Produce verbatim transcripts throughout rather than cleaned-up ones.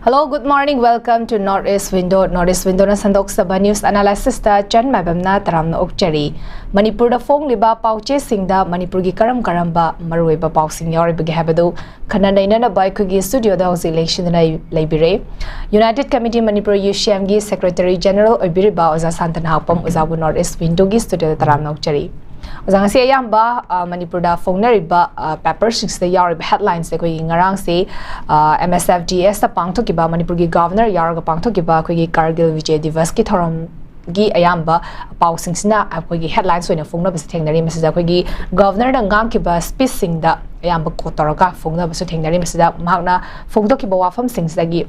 Hello, good morning. Welcome to North East Window. North East Window ꯅ ꯁꯟꯗꯣꯛꯆꯕ news analysis ꯇ ꯆꯟ ꯃꯥꯏꯕꯝꯅ ꯇꯔꯥꯝꯅ ꯑꯣꯛꯆꯔꯤ꯫ ꯃꯅꯤꯄꯨꯔꯗ ꯐꯣꯡꯂꯤꯕ ꯄꯥꯎꯆꯦꯁꯤꯡꯗ ꯃꯅꯤꯄꯨꯔꯒꯤ ꯀꯔꯝ ꯀꯔꯝꯕ ꯃꯔꯨꯑꯣꯏꯕ ꯄꯥꯎꯁꯤꯡ ꯌꯥꯎꯔꯤꯕꯒꯦ ꯍꯥꯏꯕꯗꯨ ꯈꯟꯅ ꯅꯩꯅꯅꯕ ꯑꯩꯈꯣꯏꯒꯤ studio ꯗ ꯍꯧꯖꯤꯛ ꯂꯦꯡꯁꯤꯟꯗꯨꯅ ꯂꯩꯕꯤꯔꯦ꯫ United Committee Manipur, UCM ꯒꯤ secretary general ꯑꯣꯏꯕꯤꯔꯤꯕ ꯑꯣꯖꯥ ꯁꯥꯟꯇꯅ ꯍꯥꯛꯄꯝ ꯑꯣꯖꯥꯕꯨ North East Window ꯒꯤ studio ꯗ ꯇꯔꯥꯝꯅ ꯑꯣꯛꯆꯔꯤ꯫ ꯑꯣꯖꯥ, ꯉꯁꯤ ꯑꯌꯥꯝꯕ, ꯑ, ꯃꯅꯤꯄꯨꯔꯗ ꯐꯣꯡꯅꯔꯤꯕ, ꯑ, paper ꯁꯤꯡꯁꯤꯗ ꯌꯥꯎꯔꯤꯕ headline ꯁꯦ ꯑꯩꯈꯣꯏꯒꯤ ꯉꯔꯥꯡꯁꯦ, ꯑ, MSFDS ꯇ ꯄꯥꯡꯊꯣꯛꯈꯤꯕ, ꯃꯅꯤꯄꯨꯔꯒꯤ governor ꯌꯥꯎꯔꯒ ꯄꯥꯡꯊꯣꯛꯈꯤꯕ ꯑꯩꯈꯣꯏꯒꯤ Kargil Vijay Divas ꯀꯤ ꯊꯧꯔꯝꯒꯤ ꯑꯌꯥꯝꯕ ꯄꯥꯎꯁꯤꯡꯁꯤꯅ ꯑꯩꯈꯣꯏꯒꯤ headlines ꯑꯣꯏꯅ ꯐꯣꯡꯅꯕꯁꯦ ꯊꯦꯡꯅꯔꯤ꯫ ꯃꯁꯤꯗ ꯑꯩꯈꯣꯏꯒꯤ governor ꯅ ꯉꯥꯡꯈꯤꯕ speech ꯁꯤꯡꯗ ꯑꯌꯥꯝꯕ quote ꯇꯧꯔꯒ ꯐꯣꯡꯅꯕꯁꯨ ꯊꯦꯡꯅꯔꯤ꯫ ꯃꯁꯤꯗ ꯃꯍꯥꯛꯅ ꯐꯣꯡꯗꯣꯛꯈꯤꯕ ꯋꯥꯐꯝꯁꯤꯡꯁꯤꯗꯒꯤ,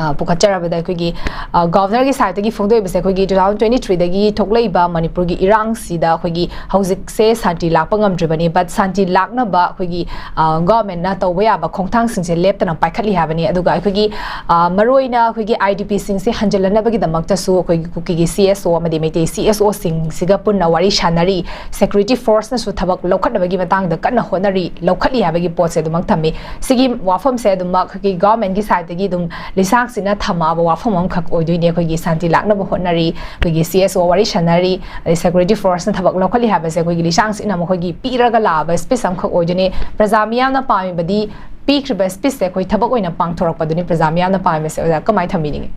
ꯑ, ꯄꯨꯈꯠꯆꯔꯕꯗ ꯑꯩꯈꯣꯏꯒꯤ, ꯑ, governor ꯒꯤ side ꯇꯒꯤ ꯐꯣꯡꯗꯣꯛꯏꯕꯁꯦ ꯑꯩꯈꯣꯏꯒꯤ two thousand twenty three ꯗꯒꯤ ꯊꯣꯛꯂꯛꯏꯕ ꯃꯅꯤꯄꯨꯔꯒꯤ ꯏꯔꯥꯡꯁꯤꯗ ꯑꯩꯈꯣꯏꯒꯤ ꯍꯧꯖꯤꯛꯁꯦ ꯁꯥꯟꯇꯤ ꯂꯥꯛꯄ ꯉꯝꯗ꯭ꯔꯤꯕꯅꯤ, but ꯁꯥꯟꯇꯤ ꯂꯥꯛꯅꯕ ꯑꯩꯈꯣꯏꯒꯤ, ꯑ, government ꯅ ꯇꯧꯕ ꯌꯥꯕ ꯈꯣꯡꯊꯥꯡꯁꯤꯡꯁꯦ ꯂꯦꯞꯇꯅ ꯄꯥꯏꯈꯠꯂꯤ ꯍꯥꯏꯕꯅꯤ꯫ ꯑꯗꯨꯒ ꯑꯩꯈꯣꯏꯒꯤ, ꯑ, ꯃꯔꯨꯑꯣꯏꯅ ꯑꯩꯈꯣꯏꯒꯤ IDP ꯁꯤꯡꯁꯦ ꯍꯟꯖꯤꯜꯍꯟꯅꯕꯒꯤꯗꯃꯛꯇꯁꯨ ꯑꯩꯈꯣꯏꯒꯤ ꯀꯨꯀꯤꯒꯤ CSO ꯑꯃꯗꯤ ꯃꯩꯇꯩ CSO ꯁꯤꯡꯁꯤꯒ ꯄꯨꯟꯅ ꯋꯥꯔꯤ ꯁꯥꯟꯅꯔꯤ꯫ Security force ꯅꯁꯨ ꯊꯕꯛ ꯂꯧꯈꯠꯅꯕꯒꯤ ꯃꯇꯥꯡꯗ ꯀꯟꯅ ꯍꯣꯠꯅꯔꯤ, ꯂꯧꯈꯠꯂꯤ ꯍꯥꯏꯕꯒꯤ ꯄꯣꯠꯁꯦ ꯑꯗꯨꯃꯛ ꯊꯝꯃꯤ꯫ ꯁꯤꯒꯤ ꯋꯥꯐꯝꯁꯦ ꯑꯗꯨꯃꯛ ꯑꯩꯈꯣꯏꯒꯤ government ꯀꯤ side ꯇꯒꯤ ꯑꯗꯨꯝ ꯂꯤꯁꯥꯡꯁꯤꯟꯅ ꯊꯝꯃꯛꯑꯕ ꯋꯥꯐꯝ ꯑꯃꯈꯛ ꯑꯣꯏꯗꯣꯏꯅꯦ꯫ ꯑꯩꯈꯣꯏꯒꯤ ꯁꯥꯟꯇꯤ ꯂꯥꯛꯅꯕ ꯍꯣꯠꯅꯔꯤ, ꯑꯩꯈꯣꯏꯒꯤ CSO ꯋꯥꯔꯤ ꯁꯥꯟꯅꯔꯤ, ꯑꯗꯩ security force ꯅ ꯊꯕꯛ ꯂꯧꯈꯠꯂꯤ ꯍꯥꯏꯕꯁꯦ ꯑꯩꯈꯣꯏꯒꯤ ꯂꯤꯁꯥꯡꯁꯤꯟꯅ ꯃꯈꯣꯏꯒꯤ ꯄꯤꯔꯒ ꯂꯥꯛꯑꯕ speech ꯑꯃꯈꯛ ꯑꯣꯏꯗꯣꯏꯅꯦ꯫ ꯄ꯭ꯔꯖꯥ ꯃꯤꯌꯥꯝꯅ ꯄꯥꯝꯃꯤꯕꯗꯤ ꯄꯤꯈ꯭ꯔꯤꯕ speech ꯁꯦ ꯑꯩꯈꯣꯏ ꯊꯕꯛ ꯑꯣꯏꯅ ꯄꯥꯡꯊꯣꯔꯛꯄꯗꯨꯅꯤ ꯄ꯭ꯔꯖꯥ ꯃꯤꯌꯥꯝꯅ ꯄꯥꯝꯃꯤꯕꯁꯦ꯫ ꯑꯣꯖꯥ, ꯀꯃꯥꯏꯅ ꯊꯝꯕꯤꯅꯤꯡꯉꯤ?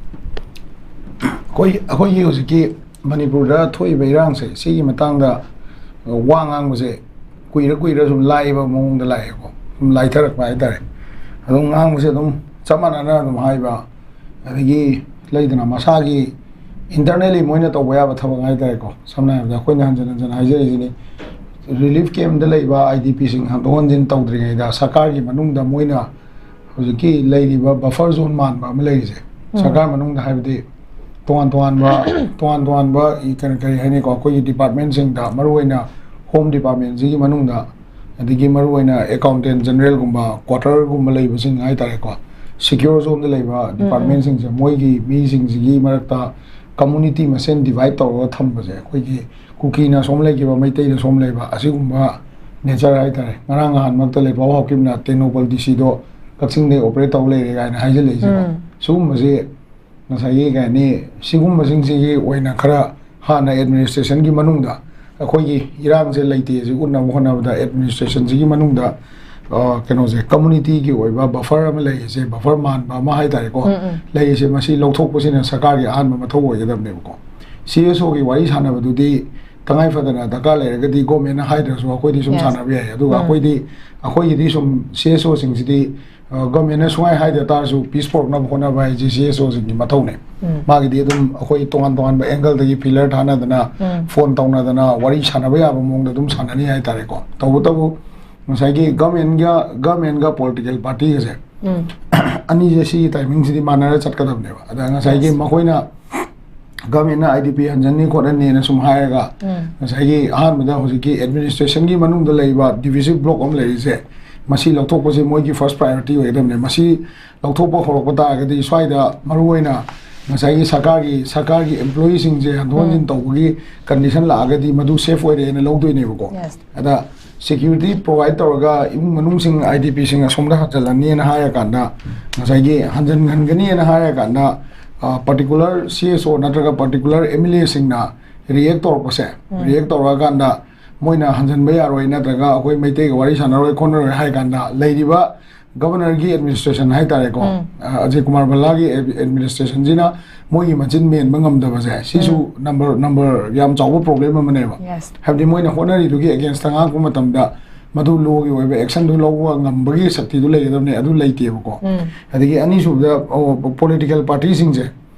ꯑꯩꯈꯣꯏ, ꯑꯩꯈꯣꯏꯒꯤ ꯍꯧꯖꯤꯛꯀꯤ ꯃꯅꯤꯄꯨꯔꯗ ꯊꯣꯛꯏꯕ ꯏꯔꯥꯡꯁꯦ, ꯁꯤꯒꯤ ꯃꯇꯥꯡꯗ, ꯑ, ꯋꯥ ꯉꯥꯡꯕꯁꯦ ꯀꯨꯏꯔ ꯀꯨꯏꯔ ꯁꯨꯝ ꯂꯥꯏꯕ ꯃꯑꯣꯡꯗ ꯂꯥꯛꯑꯦꯀꯣ, ꯁꯨꯝ ꯂꯥꯏꯊꯔꯛꯄ ꯍꯥꯏꯇꯥꯔꯦ꯫ ꯑꯗꯨꯝ ꯉꯥꯡꯕꯁꯦ ꯑꯗꯨꯝ ꯆꯞ ꯃꯥꯟꯅꯅ ꯑꯗꯨꯝ ꯍꯥꯏꯕ, ꯑꯗꯒꯤ ꯂꯩꯗꯅ ꯃꯁꯥꯒꯤ internally ꯃꯣꯏꯅ ꯇꯧꯕ ꯌꯥꯕ ꯊꯕꯛ ꯍꯥꯏꯇꯥꯔꯦꯀꯣ꯫ ꯁꯝꯅ ꯍꯥꯏꯔꯕꯗ ꯑꯩꯈꯣꯏꯅ ꯍꯟꯖꯤꯟ ꯍꯟꯖꯤꯟ ꯍꯥꯏꯖꯔꯤꯁꯤꯅꯤ, relief camp ꯇ ꯂꯩꯕ IDP ꯁꯤꯡ ꯍꯟꯗꯣꯛ ꯍꯟꯖꯤꯟ ꯇꯧꯗ꯭ꯔꯤꯉꯩꯗ ꯁꯔꯀꯥꯔꯒꯤ ꯃꯅꯨꯡꯗ ꯃꯣꯏꯅ ꯍꯧꯖꯤꯛꯀꯤ ꯂꯩꯔꯤꯕ buffer zone ꯃꯥꯟꯕ ꯑꯃ ꯂꯩꯔꯤꯁꯦ, ꯎꯝ꯫ ꯁꯔꯀꯥꯔ ꯃꯅꯨꯡꯗ ꯍꯥꯏꯕꯗꯤ ꯇꯣꯉꯥꯟ ꯇꯣꯉꯥꯟꯕ, ꯇꯣꯉꯥꯟ ꯇꯣꯉꯥꯟꯕ ꯀꯔꯤ, ꯀꯔꯤ ꯍꯥꯏꯅꯤꯀꯣ, ꯑꯩꯈꯣꯏꯒꯤ department ꯁꯤꯡꯗ, ꯃꯔꯨꯑꯣꯏꯅ Home Department ꯁꯤꯒꯤ ꯃꯅꯨꯡꯗ, ꯑꯗꯒꯤ ꯃꯔꯨꯑꯣꯏꯅ Accountant General ꯒꯨꯝꯕ, quarter ꯒꯨꯝꯕ ꯂꯩꯕꯁꯤꯡ ꯍꯥꯏꯇꯥꯔꯦꯀꯣ, secure zone ꯗ ꯂꯩꯕ, ꯎꯝ, ꯎꯝ꯫ Department ꯁꯤꯡꯁꯦ, ꯃꯣꯏꯒꯤ ꯃꯤꯁꯤꯡꯁꯤꯒꯤ ꯃꯔꯛꯇ community ꯃꯁꯦꯟ divide ꯇꯧꯔꯒ ꯊꯝꯕꯁꯦ, ꯑꯩꯈꯣꯏꯒꯤ ꯀꯨꯀꯤꯅ ꯁꯣꯝ ꯂꯩꯈꯤꯕ, ꯃꯩꯇꯩꯅ ꯁꯣꯝ ꯂꯩꯕ, ꯑꯁꯤꯒꯨꯝꯕ nature ꯍꯥꯏꯇꯥꯔꯦ꯫ ꯉꯔꯥꯡ ꯅꯍꯥꯟꯃꯛꯇ ꯂꯩꯄꯥꯎ ꯍꯧꯈꯤꯕꯅ ꯇꯦꯡꯅꯧꯄꯜ DC ꯗꯣ ꯀꯛꯆꯤꯡꯗꯩ ꯑꯣꯄꯔꯦꯠ ꯇꯧ ꯂꯩꯔꯦ ꯀꯥꯏꯅ ꯍꯥꯏꯖꯤꯜꯂꯛꯏꯁꯦꯀꯣ꯫ ꯎꯝ꯫ ꯁꯤꯒꯨꯝꯕꯁꯤ ꯉꯁꯥꯏꯒꯤ ꯀꯩ ꯍꯥꯏꯅꯤ, ꯁꯤꯒꯨꯝꯕꯁꯤꯡꯁꯤꯒꯤ ꯑꯣꯏꯅ ꯈꯔ ꯍꯥꯟꯅ ꯑꯦꯗꯃꯤꯅꯤꯁꯇ꯭ꯔꯦꯁꯟꯒꯤ ꯃꯅꯨꯡꯗ ꯑꯩꯈꯣꯏꯒꯤ ꯏꯔꯥꯡꯁꯦ ꯂꯩꯇꯦꯁꯦ ꯎꯠꯅꯕ ꯍꯣꯠꯅꯕꯗ ꯑꯦꯗꯃꯤꯅꯤꯁꯇ꯭ꯔꯦꯁꯟꯁꯤꯒꯤ ꯃꯅꯨꯡꯗ, ꯑ, ꯀꯩꯅꯣꯁꯦ, ꯀꯝꯃꯨꯅꯤꯇꯤꯒꯤ ꯑꯣꯏꯕ ꯕꯐꯔ ꯑꯃ ꯂꯩꯔꯤꯁꯦ, ꯕꯐꯔ ꯃꯥꯟꯕ ꯑꯃ ꯍꯥꯏ ꯇꯥꯔꯦꯀꯣ, ꯎꯝ, ꯎꯝ꯫ ꯂꯩꯔꯤꯁꯦ, ꯃꯁꯤ ꯂꯧꯊꯣꯛꯄꯁꯤꯅ ꯁꯔꯀꯥꯔꯒꯤ ꯑꯍꯥꯟꯕ ꯃꯊꯧ ꯑꯣꯏꯒꯗꯕꯅꯦꯕꯀꯣ꯫ ꯁꯤ ꯑꯦꯁ ꯑꯣꯒꯤ ꯋꯥꯔꯤ ꯁꯥꯟꯅꯕꯗꯨꯗꯤ ꯇꯉꯥꯏ ꯐꯗꯅ ꯗꯔꯀꯥꯔ ꯂꯩꯔꯒꯗꯤ ꯒꯣꯔꯃꯦꯟꯅ ꯍꯥꯏꯗ꯭ꯔꯁꯨ ꯑꯩꯈꯣꯏꯗꯤ ꯁꯨꯝ Yes. ꯁꯥꯟꯅꯕ ꯌꯥꯏ꯫ ꯑꯗꯨꯒ ꯎꯝ꯫ ꯑꯩꯈꯣꯏꯗꯤ, ꯑꯩꯈꯣꯏꯒꯤꯗꯤ ꯁꯨꯝ ꯁꯤ ꯑꯦꯁ ꯑꯣꯁꯤꯡꯁꯤꯗꯤ, ꯑ, ꯒꯣꯔꯃꯦꯟꯅ ꯁꯨꯡꯍꯥꯏ ꯍꯥꯏꯗ ꯇꯥꯔꯁꯨ ꯄꯤꯁ ꯄꯨꯔꯛꯅꯕ ꯍꯣꯠꯅꯕ ꯍꯥꯏꯁꯦ ꯁꯤ ꯑꯦꯁ ꯑꯣꯁꯤꯡꯒꯤ ꯃꯊꯧꯅꯦ꯫ ꯎꯝ꯫ ꯃꯥꯒꯤꯗꯤ ꯑꯗꯨꯝ ꯑꯩꯈꯣꯏ ꯇꯣꯉꯥꯟ ꯇꯣꯉꯥꯟꯕ ꯑꯦꯡꯒꯜꯗꯒꯤ ꯐꯤꯂꯔ ꯊꯥꯅꯗꯅ, ꯎꯝ꯫ ꯐꯣꯟ ꯇꯧꯅꯗꯅ, ꯋꯥꯔꯤ ꯁꯥꯟꯅꯕ ꯌꯥꯕ ꯃꯑꯣꯡꯗ ꯑꯗꯨꯝ ꯁꯥꯟꯅꯅꯤ ꯍꯥꯏ ꯇꯥꯔꯦꯀꯣ꯫ ꯇꯧꯕꯇꯕꯨ ꯉꯁꯥꯏꯒꯤ ꯒꯣꯔꯃꯦꯟꯒ, ꯒꯣꯔꯃꯦꯟꯒ ꯄꯣꯂꯤꯇꯤꯀꯦꯜ ꯄꯥꯔꯇꯤꯒꯁꯦ ꯎꯝ꯫ ꯑꯅꯤꯁꯦ ꯁꯤꯒꯤ ꯇꯥꯏꯃꯤꯡꯁꯤꯗꯤ ꯃꯥꯟꯅꯔ ꯆꯠꯀꯗꯕꯅꯦꯕ꯫ ꯑꯗ ꯉꯁꯥꯏꯒꯤ Yes. ꯃꯈꯣꯏꯅ ꯒꯣꯔꯃꯦꯟꯅ ꯑꯥꯏ ꯗꯤ ꯄꯤ ꯍꯟꯖꯟꯅꯤ ꯈꯣꯠꯍꯟꯅꯤꯅ ꯁꯨꯝ ꯍꯥꯏꯔꯒ, ꯎꯝ꯫ ꯉꯁꯥꯏꯒꯤ ꯑꯍꯥꯟꯕꯗ ꯍꯧꯖꯤꯛꯀꯤ ꯑꯦꯗꯃꯤꯅꯤꯁꯇ꯭ꯔꯦꯁꯟꯒꯤ ꯃꯅꯨꯡꯗ ꯂꯩꯕ ꯗꯤꯚꯤꯖꯤꯞ ꯕ꯭ꯂꯣꯛ ꯑꯃ ꯂꯩꯔꯤꯁꯦ, ꯃꯁꯤ ꯂꯧꯊꯣꯛꯄꯁꯦ ꯃꯣꯏꯒꯤ ꯐꯥꯔꯁ ꯄ꯭ꯔꯥꯏꯌꯣꯔꯤꯇꯤ ꯑꯣꯏꯒꯗꯕꯅꯦ꯫ ꯃꯁꯤ ꯂꯧꯊꯣꯛꯄ ꯍꯧꯔꯛꯄ ꯇꯥꯔꯒꯗꯤ ꯁ꯭ꯋꯥꯏꯗ ꯃꯔꯨꯑꯣꯏꯅ ꯉꯁꯥꯏꯒꯤ ꯁꯔꯀꯥꯔꯒꯤ, ꯁꯔꯀꯥꯔꯒꯤ ꯑꯦꯝꯄ꯭ꯂꯣꯌꯤꯁꯤꯡꯁꯦ ꯍꯟꯗꯣꯛ ꯍꯟꯖꯤꯟ ꯎꯝ꯫ ꯇꯧꯕꯒꯤ ꯀꯟꯗꯤꯁꯟ ꯂꯥꯛꯑꯒꯗꯤ ꯃꯗꯨ ꯁꯦꯐ ꯑꯣꯏꯔꯦꯅ ꯂꯧꯗꯣꯏꯅꯦꯕꯀꯣ꯫ Yes. ꯑꯗ ꯁꯦꯀ꯭ꯌꯨꯔꯤꯇꯤ ꯄ꯭ꯔꯣꯚꯥꯏꯠ ꯇꯧꯔꯒ ꯏꯃꯨꯡ ꯃꯅꯨꯡꯁꯤꯡ, ꯑꯥꯏ ꯗꯤ ꯄꯤꯁꯤꯡ ꯑꯁꯣꯝꯗ ꯍꯟꯖꯜꯂꯅꯤꯅ ꯍꯥꯏꯔꯀꯥꯟꯗ, ꯉꯁꯥꯏꯒꯤ ꯍꯟꯖꯟꯍꯟꯒꯅꯤꯅ ꯍꯥꯏꯔꯀꯥꯟꯗ, ꯑ, ꯄꯥꯔꯇꯤꯀꯨꯂꯔ ꯁꯤ ꯑꯦꯁ ꯑꯣ ꯅꯠꯇ꯭ꯔꯒ ꯄꯥꯔꯇꯤꯀꯨꯂꯔ ꯑꯦꯝ ꯑꯦꯜ ꯑꯦꯁꯤꯡꯅ ꯔꯤꯌꯦꯛ ꯇꯧꯔꯛꯄꯁꯦ, ꯎꯝ꯫ ꯔꯤꯌꯦꯛ ꯇꯧꯔꯛꯑꯀꯥꯟꯗ ꯃꯣꯏꯅ ꯍꯟꯖꯟꯕ ꯌꯥꯔꯣꯏ ꯅꯠꯇ꯭ꯔꯒ ꯑꯩꯈꯣꯏ ꯃꯩꯇꯩꯒ ꯋꯥꯔꯤ ꯁꯥꯟꯅꯔꯣꯏ ꯈꯣꯠꯅꯔꯣꯏ ꯍꯥꯏ ꯀꯥꯟꯗ ꯂꯩꯔꯤꯕ ꯒꯕꯔꯅꯔꯒꯤ ꯑꯦꯗꯃꯤꯅꯤꯁꯇ꯭ꯔꯦꯁꯟ ꯍꯥꯏ ꯇꯥꯔꯦꯀꯣ, ꯎꯝ꯫ ꯑ, ꯑꯖꯤꯠ ꯀꯨꯃꯥꯔ ꯚꯜꯂꯥꯒꯤ ꯑꯦ-, ꯑꯦꯗꯃꯤꯅꯤꯁꯇ꯭ꯔꯦꯁꯟꯁꯤꯅ ꯃꯣꯏꯒꯤ ꯃꯆꯤꯟ ꯃꯦꯟꯕ ꯉꯝꯗꯕꯁꯦ, ꯁꯤꯁꯨ ꯎꯝ꯫ ꯅꯝꯕꯔ, ꯅꯝꯕꯔ ꯌꯥꯝ ꯆꯥꯎꯕ ꯄ꯭ꯔꯣꯕ꯭ꯂꯦꯝ ꯑꯃꯅꯦꯕ꯫ Yes. ꯍꯥꯏꯕꯗꯤ ꯃꯣꯏꯅ ꯍꯣꯠꯅꯔꯤꯗꯨꯒꯤ ꯑꯦꯒꯦꯟꯁꯇ ꯉꯥꯡꯉꯛꯄ ꯃꯇꯝꯗ ꯃꯗꯨ ꯂꯣꯒꯤ ꯑꯣꯏꯕ ꯑꯦꯛꯁꯟꯗꯨ ꯂꯧꯕ ꯉꯝꯕꯒꯤ ꯁꯛꯇꯤꯗꯨ ꯂꯩꯒꯗꯕꯅꯦ, ꯑꯗꯨ ꯂꯩꯇꯦꯕꯀꯣ꯫ ꯎꯝ꯫ ꯑꯗꯒꯤ ꯑꯅꯤꯁꯨꯕꯗ, ꯑꯣ, ꯄꯣꯂꯤꯇꯤꯀꯦꯜ ꯄꯥꯔꯇꯤꯁꯤꯡꯁꯦ,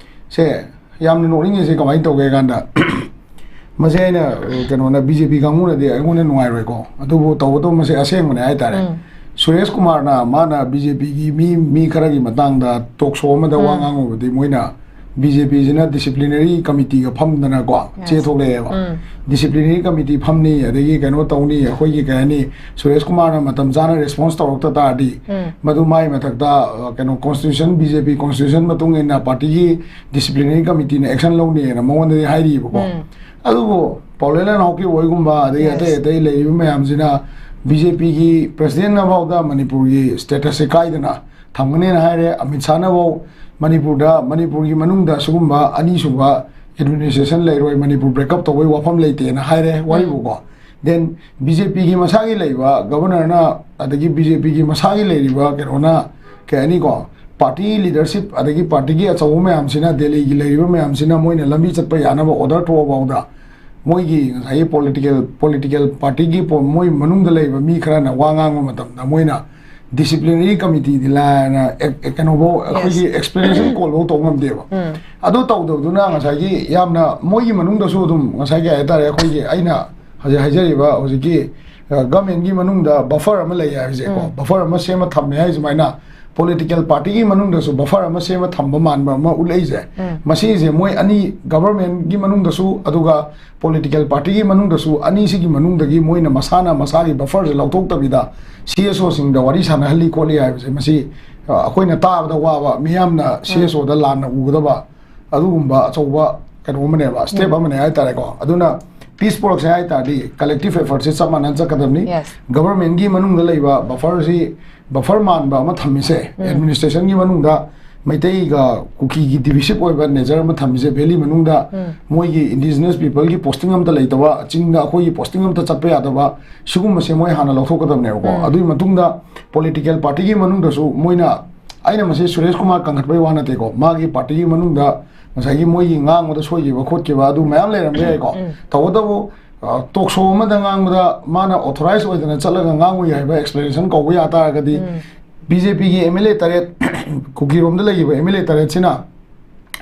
ꯁꯦ ꯌꯥꯝꯅ ꯅꯣꯛꯅꯤꯡꯉꯤꯁꯦ ꯀꯃꯥꯏꯅ ꯇꯧꯒꯦ ꯍꯥꯏ ꯀꯥꯟꯗ, ꯃꯁꯦ ꯑꯩꯅ, ꯑ, ꯀꯩꯅꯣꯅ, ꯕꯤ ꯖꯦ ꯄꯤ ꯀꯥꯡꯕꯨꯅꯗꯤ ꯑꯩꯉꯣꯟꯗ ꯅꯨꯡꯉꯥꯏꯔꯣꯏꯀꯣ, ꯑꯗꯨꯕꯨ ꯇꯧꯕꯇꯕꯨ ꯃꯁꯦ ꯑꯁꯦꯡꯕꯅꯦ ꯍꯥꯏ ꯇꯥꯔꯦ꯫ ꯎꯝ꯫ ꯁꯨꯔꯦꯁ ꯀꯨꯃꯥꯔꯅ, ꯃꯥꯅ ꯕꯤ ꯖꯦ ꯄꯤꯒꯤ ꯃꯤ, ꯃꯤ ꯈꯔꯒꯤ ꯃꯇꯥꯡꯗ ꯇꯣꯛ ꯁꯣ ꯑꯃꯗ ꯋꯥ ꯎꯝ꯫ ꯉꯥꯡꯉꯨꯕꯗꯤ, ꯃꯣꯏꯅ ꯕꯤ ꯖꯦ ꯄꯤꯁꯤꯅ ꯗꯤꯁꯤꯄ꯭ꯂꯤꯅꯔꯤ ꯀꯃꯤꯇꯤꯒ ꯐꯝꯗꯅꯀꯣ, Yes. ꯆꯦ ꯊꯣꯛꯂꯛꯑꯦꯕ꯫ ꯎꯝ꯫ ꯗꯤꯁꯤꯄ꯭ꯂꯤꯅꯔꯤ ꯀꯃꯤꯇꯤ ꯐꯝꯅꯤ, ꯑꯗꯒꯤ ꯀꯩꯅꯣ ꯇꯧꯅꯤ, ꯑꯩꯈꯣꯏꯒꯤ ꯀꯩ ꯍꯥꯏꯅꯤ, ꯁꯨꯔꯦꯁ ꯀꯨꯃꯥꯔꯅ ꯃꯇꯝ ꯆꯥꯅ ꯔꯦꯁꯄꯣꯟꯁ ꯇꯧꯔꯛꯇ ꯇꯥꯔꯗꯤ, ꯎꯝ꯫ ꯃꯗꯨ ꯃꯥꯏ ꯃꯊꯛꯇ, ꯑ, ꯀꯩꯅꯣ, ꯀꯣꯟꯁꯇꯤꯇ꯭ꯌꯨꯁꯟ, ꯕꯤ ꯖꯦ ꯄꯤ ꯀꯣꯟꯁꯇꯤꯇ꯭ꯌꯨꯁꯟ ꯃꯇꯨꯡ ꯏꯟꯅ ꯄꯥꯔꯇꯤꯒꯤ ꯗꯤꯁꯤꯄ꯭ꯂꯤꯅꯔꯤ ꯀꯃꯤꯇꯤꯅ ꯑꯦꯛꯁꯟ ꯂꯧꯅꯤꯅ ꯃꯉꯣꯟꯗꯗꯤ ꯍꯥꯏꯔꯤꯕꯀꯣ꯫ ꯎꯝ꯫ ꯑꯗꯨꯕꯨ ꯄꯥꯎꯂꯦꯟ ꯂꯥꯟꯍꯧꯈꯤꯕ ꯍꯣꯏꯒꯨꯝꯕ, ꯑꯗꯒꯤ Yes. ꯑꯇꯩ ꯑꯇꯩ ꯂꯩꯔꯤꯕ ꯃꯌꯥꯝꯁꯤꯅ ꯕꯤ ꯖꯦ ꯄꯤꯒꯤ ꯄ꯭ꯔꯦꯁꯤꯗꯦꯟꯅ ꯐꯥꯎꯗ ꯃꯅꯤꯄꯨꯔꯒꯤ ꯁ꯭ꯇꯦꯇꯁꯁꯦ ꯀꯥꯏꯗꯅ ꯊꯝꯒꯅꯦꯅ ꯍꯥꯏꯔꯦ꯫ ꯑꯃꯤꯠ ꯁꯥꯍꯅ ꯐꯥꯎ ꯃꯅꯤꯄꯨꯔꯗ, ꯃꯅꯤꯄꯨꯔꯒꯤ ꯃꯅꯨꯡꯗ ꯁꯤꯒꯨꯝꯕ ꯑꯅꯤꯁꯨꯕ ꯑꯦꯗꯃꯤꯅꯤꯁꯇ꯭ꯔꯦꯁꯟ ꯂꯩꯔꯣꯏ, ꯃꯅꯤꯄꯨꯔ ꯕ꯭ꯔꯦꯛꯑꯞ ꯇꯧꯕꯩ ꯋꯥꯐꯝ ꯂꯩꯇꯦꯅ ꯍꯥꯏꯔꯦ ꯋꯥꯔꯤꯕꯨꯀꯣ꯫ ꯗꯦꯟ ꯕꯤ ꯖꯦ ꯄꯤꯒꯤ ꯃꯁꯥꯒꯤ ꯂꯩꯕ ꯒꯕꯔꯅꯔꯅ, ꯑꯗꯒꯤ ꯕꯤ ꯖꯦ ꯄꯤꯒꯤ ꯃꯁꯥꯒꯤ ꯂꯩꯔꯤꯕ ꯀꯩꯅꯣꯅ, ꯀꯩ ꯍꯥꯏꯅꯤꯀꯣ, ꯄꯥꯔꯇꯤ ꯂꯤꯗꯔꯁꯤꯞ ꯑꯗꯒꯤ ꯄꯥꯔꯇꯤꯒꯤ ꯑꯆꯧꯕ ꯃꯌꯥꯝꯁꯤꯅ, ꯗꯦꯜꯂꯤꯒꯤ ꯂꯩꯔꯤꯕ ꯃꯌꯥꯝꯁꯤꯅ ꯃꯣꯏꯅ ꯂꯝꯕꯤ ꯆꯠꯄ ꯌꯥꯅꯕ ꯑꯣꯔꯗꯔ ꯊꯣꯛꯑꯐꯥꯎꯗ ꯃꯣꯏꯒꯤ ꯉꯁꯥꯏꯒꯤ ꯄꯣꯂꯤꯇꯤꯀꯦꯜ, ꯄꯣꯂꯤꯇꯤꯀꯦꯜ ꯄꯥꯔꯇꯤꯒꯤ ꯄꯣ-, ꯃꯣꯏ ꯃꯅꯨꯡꯗ ꯂꯩꯕ ꯃꯤ ꯈꯔꯅ ꯋꯥ ꯉꯥꯡꯕ ꯃꯇꯝꯗ ꯃꯣꯏꯅ ꯗꯤꯁꯤꯄ꯭ꯂꯤꯅꯔꯤ ꯀꯃꯤꯇꯤꯗꯤ ꯂꯥꯏꯅ ꯑꯦ-, ꯑꯦ-, ꯀꯩꯅꯣꯐꯧ, ꯑꯩꯈꯣꯏꯒꯤ ꯑꯦꯛꯁꯄ꯭ꯂꯦꯅꯦꯁꯟ ꯀꯣꯜꯐꯧ ꯇꯧ ꯉꯝꯗꯦꯕ꯫ ꯑꯗꯨ ꯇꯧꯗꯕꯗꯨꯅ ꯉꯁꯥꯏꯒꯤ ꯌꯥꯝꯅ ꯃꯣꯏꯒꯤ ꯃꯅꯨꯡꯗꯁꯨ ꯑꯗꯨꯝ ꯉꯁꯥꯏꯒꯤ ꯍꯥꯏꯇꯥꯔꯦ, ꯑꯩꯈꯣꯏꯒꯤ ꯑꯩꯅ ꯍꯧꯖꯤꯛ ꯍꯥꯏꯖꯔꯤꯕ ꯍꯧꯖꯤꯛꯀꯤ, ꯑ, ꯒꯃꯦꯟꯒꯤ ꯃꯅꯨꯡꯗ ꯕꯐꯔ ꯑꯃ ꯂꯩ ꯍꯥꯏꯕꯁꯦꯀꯣ, ꯕꯐꯔ ꯑꯃ ꯁꯦꯝꯃ ꯊꯝꯃꯦ ꯍꯥꯏ ꯁꯨꯃꯥꯏꯅ ꯄꯣꯂꯤꯇꯤꯀꯦꯜ ꯄꯥꯔꯇꯤꯒꯤ ꯃꯅꯨꯡꯗꯁꯨ ꯕꯐꯔ ꯑꯃ ꯁꯦꯝꯃ ꯊꯝꯕ ꯃꯥꯟꯕ ꯑꯃ ꯎꯠꯂꯛꯏꯁꯦ, ꯃꯁꯤꯁꯦ ꯃꯣꯏ ꯑꯅꯤ, ꯒꯕꯔꯃꯦꯟꯒꯤ ꯃꯅꯨꯡꯗꯁꯨ ꯑꯗꯨꯒ ꯄꯣꯂꯤꯇꯤꯀꯦꯜ ꯄꯥꯔꯇꯤꯒꯤ ꯃꯅꯨꯡꯗꯁꯨ, ꯑꯅꯤꯁꯤꯒꯤ ꯃꯅꯨꯡꯗꯒꯤ ꯃꯣꯏꯅ ꯃꯁꯥꯅ ꯃꯁꯥꯒꯤ ꯕꯐꯔꯁꯦ ꯂꯧꯊꯣꯛꯇꯕꯤꯗ ꯁꯤ ꯑꯦꯁ ꯑꯣꯁꯤꯡꯗ ꯋꯥꯔꯤ ꯁꯥꯟꯅꯍꯜꯂꯤ ꯈꯣꯠꯂꯤ ꯍꯥꯏꯕꯁꯦ, ꯃꯁꯤ, ꯑ, ꯑꯩꯈꯣꯏꯅ ꯇꯥꯕꯗ ꯋꯥꯕ, ꯃꯤꯌꯥꯝꯅ ꯁꯤ ꯑꯦꯁ ꯑꯣꯗ ꯂꯥꯟꯅ ꯎꯒꯗꯕ ꯑꯗꯨꯒꯨꯝꯕ ꯑꯆꯧꯕ ꯀꯩꯅꯣ ꯑꯃꯅꯦꯕ, ꯁ꯭ꯇꯦꯞ ꯑꯃꯅꯦ ꯍꯥꯏꯇꯥꯔꯦꯀꯣ꯫ ꯑꯗꯨꯅ ꯄꯤꯁ ꯄꯨꯔꯛꯁꯦ ꯍꯥꯏ ꯇꯥꯔꯗꯤ ꯀꯂꯦꯛꯇꯤꯚ ꯑꯦꯐꯔꯠꯁꯦ ꯆꯞ ꯃꯥꯟꯅꯅ ꯆꯠꯀꯗꯕꯅꯤ꯫ ꯒꯕꯔꯃꯦꯟꯒꯤ ꯃꯅꯨꯡꯗ ꯂꯩꯕ ꯕꯐꯔꯁꯤ, ꯕꯐꯔ ꯃꯥꯟꯕ ꯑꯃ ꯊꯝꯃꯤꯁꯦ, ꯑꯦꯗꯃꯤꯅꯤꯁꯇ꯭ꯔꯦꯁꯟꯒꯤ ꯃꯅꯨꯡꯗ ꯃꯩꯇꯩꯒ ꯀꯨꯀꯤꯒꯤ ꯗꯤꯚꯤꯖꯤꯞ ꯑꯣꯏꯕ ꯅꯦꯆꯔ ꯑꯃ ꯊꯝꯃꯤꯁꯦ, ꯚꯦꯂꯤ ꯃꯅꯨꯡꯗ ꯃꯣꯏꯒꯤ ꯏꯟꯗꯤꯖꯤꯅꯁ ꯄꯤꯄꯜꯒꯤ ꯄꯣꯁꯇꯤꯡ ꯑꯝꯇ ꯂꯩꯇꯕ, ꯆꯤꯡꯗ ꯑꯩꯈꯣꯏꯒꯤ ꯄꯣꯁꯇꯤꯡ ꯑꯝꯇ ꯆꯠꯄ ꯌꯥꯗꯕ, ꯁꯤꯒꯨꯝꯕꯁꯦ ꯃꯣꯏ ꯍꯥꯟꯅ ꯂꯧꯊꯣꯛꯀꯗꯕꯅꯦꯕꯀꯣ꯫ ꯑꯗꯨꯒꯤ ꯃꯇꯨꯡꯗ ꯄꯣꯂꯤꯇꯤꯀꯦꯜ ꯄꯥꯔꯇꯤꯒꯤ ꯃꯅꯨꯡꯗꯁꯨ ꯃꯣꯏꯅ, ꯑꯩꯅ ꯃꯁꯤ ꯁꯨꯔꯦꯁ ꯀꯨꯃꯥꯔ ꯀꯟꯈꯠꯄꯒꯤ ꯋꯥ ꯅꯠꯇꯦꯀꯣ, ꯃꯥꯒꯤ ꯄꯥꯔꯇꯤꯒꯤ ꯃꯅꯨꯡꯗ ꯉꯁꯥꯏꯒꯤ ꯃꯣꯏꯒꯤ ꯉꯥꯡꯕꯗ ꯁꯣꯏꯈꯤꯕ ꯈꯣꯠꯈꯤꯕ ꯑꯗꯨ ꯃꯌꯥꯝ ꯂꯩꯔꯝꯕ ꯌꯥꯏꯀꯣ꯫ ꯇꯧꯕꯇꯕꯨ, ꯑ, ꯇꯣꯛ ꯁꯣ ꯑꯃꯗ ꯉꯥꯡꯕꯗ ꯃꯥꯅ ꯑꯣꯊꯣꯔꯥꯏꯖ ꯑꯣꯏꯗꯅ ꯆꯠꯂꯒ ꯉꯥꯡꯉꯨꯏ ꯍꯥꯏꯕ ꯑꯦꯛꯁꯄ꯭ꯂꯦꯅꯦꯁꯟ ꯀꯧꯕ ꯌꯥ ꯇꯥꯔꯒꯗꯤ, ꯕꯤ ꯖꯦ ꯄꯤꯒꯤ ꯑꯦꯝ ꯑꯦꯜ ꯑꯦ ꯇꯔꯦꯠ, ꯀꯨꯀꯤꯔꯣꯝꯗ ꯂꯩꯈꯤꯕ ꯑꯦꯝ ꯑꯦꯜ ꯑꯦ ꯇꯔꯦꯠꯁꯤꯅ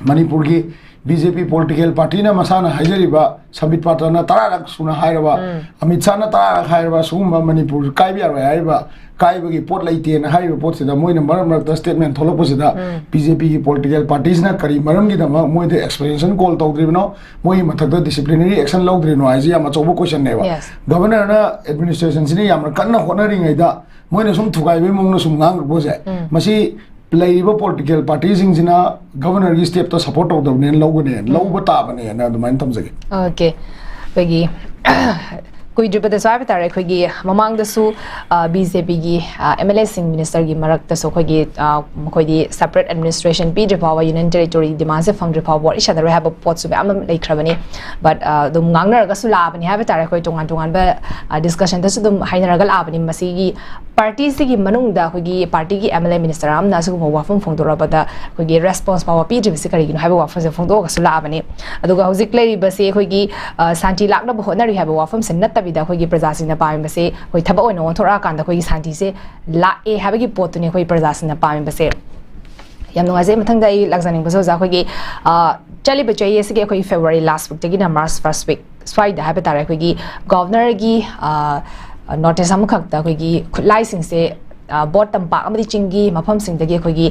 ꯃꯅꯤꯄꯨꯔꯒꯤ ꯕꯤ ꯖꯦ ꯄꯤ ꯄꯣꯂꯤꯇꯤꯀꯦꯜ ꯄꯥꯔꯇꯤꯅ ꯃꯁꯥꯅ ꯍꯥꯏꯖꯔꯤꯕ, ꯁꯝꯕꯤꯠ ꯄꯥꯇ꯭ꯔꯅ ꯇꯔꯥꯔꯛ ꯁꯨꯅ ꯍꯥꯏꯔꯕ, ꯑꯃꯤꯠ ꯁꯥꯍꯅ ꯇꯔꯥꯔꯛ ꯍꯥꯏꯔꯕ, ꯁꯤꯒꯨꯝꯕ ꯃꯅꯤꯄꯨꯔ ꯀꯥꯏꯕ ꯌꯥꯔꯣꯏ ꯍꯥꯏꯔꯤꯕ, ꯀꯥꯏꯕꯒꯤ ꯄꯣꯠ ꯂꯩꯇꯦꯅ ꯍꯥꯏꯔꯤꯕ ꯄꯣꯠꯁꯤꯗ ꯃꯣꯏꯅ ꯃꯔꯛ ꯃꯔꯛꯇ ꯁ꯭ꯇꯦꯠꯃꯦꯟ ꯊꯣꯛꯂꯛꯄꯁꯤꯗ ꯕꯤ ꯖꯦ ꯄꯤꯒꯤ ꯄꯣꯂꯤꯇꯤꯀꯦꯜ ꯄꯥꯔꯇꯤꯁꯤꯅ ꯀꯔꯤ ꯃꯔꯝꯒꯤꯗꯃꯛ ꯃꯣꯏꯗ ꯑꯦꯛꯁꯄ꯭ꯂꯦꯅꯦꯁꯟ ꯀꯣꯜ ꯇꯧꯗ꯭ꯔꯤꯕꯅꯣ, ꯃꯣꯏꯒꯤ ꯃꯊꯛꯇ ꯗꯤꯁꯤꯄ꯭ꯂꯤꯅꯔꯤ ꯑꯦꯛꯁꯟ ꯂꯧꯗ꯭ꯔꯤꯅꯣ ꯍꯥꯏꯁꯤ ꯌꯥꯝ ꯑꯆꯧꯕ ꯀꯣꯏꯁꯟꯅꯦꯕ꯫ ꯒꯕꯔꯅꯔꯅ ꯑꯦꯗꯃꯤꯅꯤꯁꯇ꯭ꯔꯦꯁꯟꯁꯤꯅ ꯌꯥꯝꯅ ꯀꯟꯅ ꯍꯣꯠꯅꯔꯤꯉꯩꯗ ꯃꯣꯏꯅ ꯁꯨꯝ ꯊꯨꯒꯥꯏꯕꯒꯤ ꯃꯑꯣꯡꯗ ꯁꯨꯝ ꯉꯥꯡꯉꯛꯄꯁꯦ, ꯃꯁꯤ ꯂꯩꯔꯤꯕ ꯄꯣꯂꯤꯇꯤꯀꯦꯜ ꯄꯥꯔꯇꯤꯁꯤꯡꯁꯤꯅ ꯒꯕꯔꯅꯔꯒꯤ ꯁ꯭ꯇꯦꯞꯇ ꯁꯞꯄꯣꯔꯠ ꯇꯧꯗꯕꯅꯦꯅ ꯂꯧꯒꯅꯦꯅ, ꯂꯧꯕ ꯇꯥꯕꯅꯦꯅ ꯑꯗꯨꯃꯥꯏꯅ ꯊꯝꯖꯒꯦ꯫ ꯑꯣꯀꯦ, ꯑꯩꯈꯣꯏꯒꯤ ꯀꯨꯏꯗ꯭ꯔꯤꯕꯗꯁꯨ ꯍꯥꯏꯕ ꯇꯥꯔꯦ, ꯑꯩꯈꯣꯏꯒꯤ ꯃꯃꯥꯡꯗꯁꯨ ꯕꯤ ꯖꯦ ꯄꯤꯒꯤ ꯑꯦꯝ ꯑꯦꯜ ꯑꯦꯁꯤꯡ, ꯃꯤꯅꯤꯁꯇꯔꯒꯤ ꯃꯔꯛꯇꯁꯨ ꯑꯩꯈꯣꯏꯒꯤ, ꯑ, ꯃꯈꯣꯏꯗꯤ ꯁꯦꯄꯔꯦꯠ ꯑꯦꯗꯃꯤꯅꯤꯁꯇ꯭ꯔꯦꯁꯟ ꯄꯤꯗ꯭ꯔꯤ ꯐꯥꯎꯕ, ꯌꯨꯅꯤꯌꯟ ꯇꯦꯔꯤꯇꯣꯔꯤ ꯗꯤꯃꯥꯟꯁꯦ ꯐꯪꯗ꯭ꯔꯤ ꯐꯥꯎꯕ ꯋꯥꯔꯤ ꯁꯥꯟꯅꯔꯣꯏ ꯍꯥꯏꯕ ꯄꯣꯠꯁꯨ ꯃꯌꯥꯝ ꯑꯃ ꯂꯩꯈ꯭ꯔꯕꯅꯤ꯫ ꯕꯠ ꯑꯗꯨꯝ ꯉꯥꯡꯅꯔꯒꯁꯨ ꯂꯥꯛꯑꯕꯅꯤ ꯍꯥꯏꯕ ꯇꯥꯔꯦ, ꯑꯩꯈꯣꯏ ꯇꯣꯉꯥꯟ ꯇꯣꯉꯥꯟꯕ ꯗꯤꯁꯀꯁꯟꯗꯁꯨ ꯑꯗꯨꯝ ꯍꯥꯏꯅꯔꯒ ꯂꯥꯛꯑꯕꯅꯤ꯫ ꯃꯁꯤꯒꯤ ꯄꯥꯔꯇꯤꯁꯤꯒꯤ ꯃꯅꯨꯡꯗ ꯑꯩꯈꯣꯏꯒꯤ ꯄꯥꯔꯇꯤꯒꯤ ꯑꯦꯝ ꯑꯦꯜ ꯑꯦ ꯃꯤꯅꯤꯁꯇꯔ ꯑꯃꯅ ꯑꯁꯤꯒꯨꯝꯕ ꯋꯥꯐꯝ ꯐꯣꯡꯗꯣꯔꯛꯄꯗ ꯑꯩꯈꯣꯏꯒꯤ ꯔꯦꯁꯄꯣꯟꯁ ꯐꯥꯎꯕ ꯄꯤꯗ꯭ꯔꯤꯕꯁꯤ ꯀꯔꯤꯒꯤꯅꯣ ꯍꯥꯏꯕ ꯋꯥꯐꯝꯁꯦ ꯐꯣꯡꯗꯣꯛꯑꯒꯁꯨ ꯂꯥꯛꯑꯕꯅꯤ꯫ ꯑꯗꯨꯒ ꯍꯧꯖꯤꯛ ꯂꯩꯔꯤꯕꯁꯤ ꯑꯩꯈꯣꯏꯒꯤ, ꯑ, ꯁꯥꯟꯇꯤ ꯂꯥꯛꯅꯕ ꯍꯣꯠꯅꯔꯤ ꯍꯥꯏꯕ ꯋꯥꯐꯝꯁꯦ ꯅꯠꯇꯕꯤꯗ, ꯑꯩꯈꯣꯏꯒꯤ ꯄ꯭ꯔꯖꯥꯁꯤꯡꯅ ꯄꯥꯝꯃꯤꯕꯁꯤ ꯑꯩꯈꯣꯏ ꯊꯕꯛ ꯑꯣꯏꯅ ꯑꯣꯟꯊꯣꯔꯛꯑꯀꯥꯟꯗ ꯑꯩꯈꯣꯏꯒꯤ ꯁꯥꯟꯇꯤꯁꯦ ꯂꯥꯛꯑꯦ ꯍꯥꯏꯕꯒꯤ ꯄꯣꯠꯇꯨꯅꯤ ꯑꯩꯈꯣꯏ ꯄ꯭ꯔꯖꯥꯁꯤꯡꯅ ꯄꯥꯝꯃꯤꯕꯁꯦ꯫ ꯌꯥꯝ ꯅꯨꯡꯉꯥꯏꯖꯩ꯫ ꯃꯊꯪꯗ ꯑꯩ ꯂꯥꯛꯆꯅꯤꯡꯕꯁꯦ, ꯑꯣꯖꯥ, ꯑꯩꯈꯣꯏꯒꯤ, ꯑ, ꯆꯠꯂꯤꯕ ꯆꯍꯤ ꯑꯁꯤꯒꯤ ꯑꯩꯈꯣꯏꯒꯤ ꯐꯦꯕ꯭ꯔꯨꯋꯥꯔꯤ ꯂꯥꯁ ꯋꯤꯛꯇꯒꯤꯅ ꯃꯥꯔꯆ ꯐꯥꯔꯁ ꯋꯤꯛ ꯁ꯭ꯋꯥꯏꯗ ꯍꯥꯏꯕ ꯇꯥꯔꯦ, ꯑꯩꯈꯣꯏꯒꯤ ꯒꯣꯚꯔꯅꯔꯒꯤ, ꯑ, ꯅꯣꯇꯤꯁ ꯑꯃꯈꯛꯇ ꯑꯩꯈꯣꯏꯒꯤ ꯈꯨꯠꯂꯥꯏꯁꯤꯡꯁꯦ, ꯑ, ꯕꯣꯠ ꯇꯝꯄꯥꯛ ꯑꯃꯗꯤ ꯆꯤꯡꯒꯤ ꯃꯐꯝꯁꯤꯡꯗꯒꯤ ꯑꯩꯈꯣꯏꯒꯤ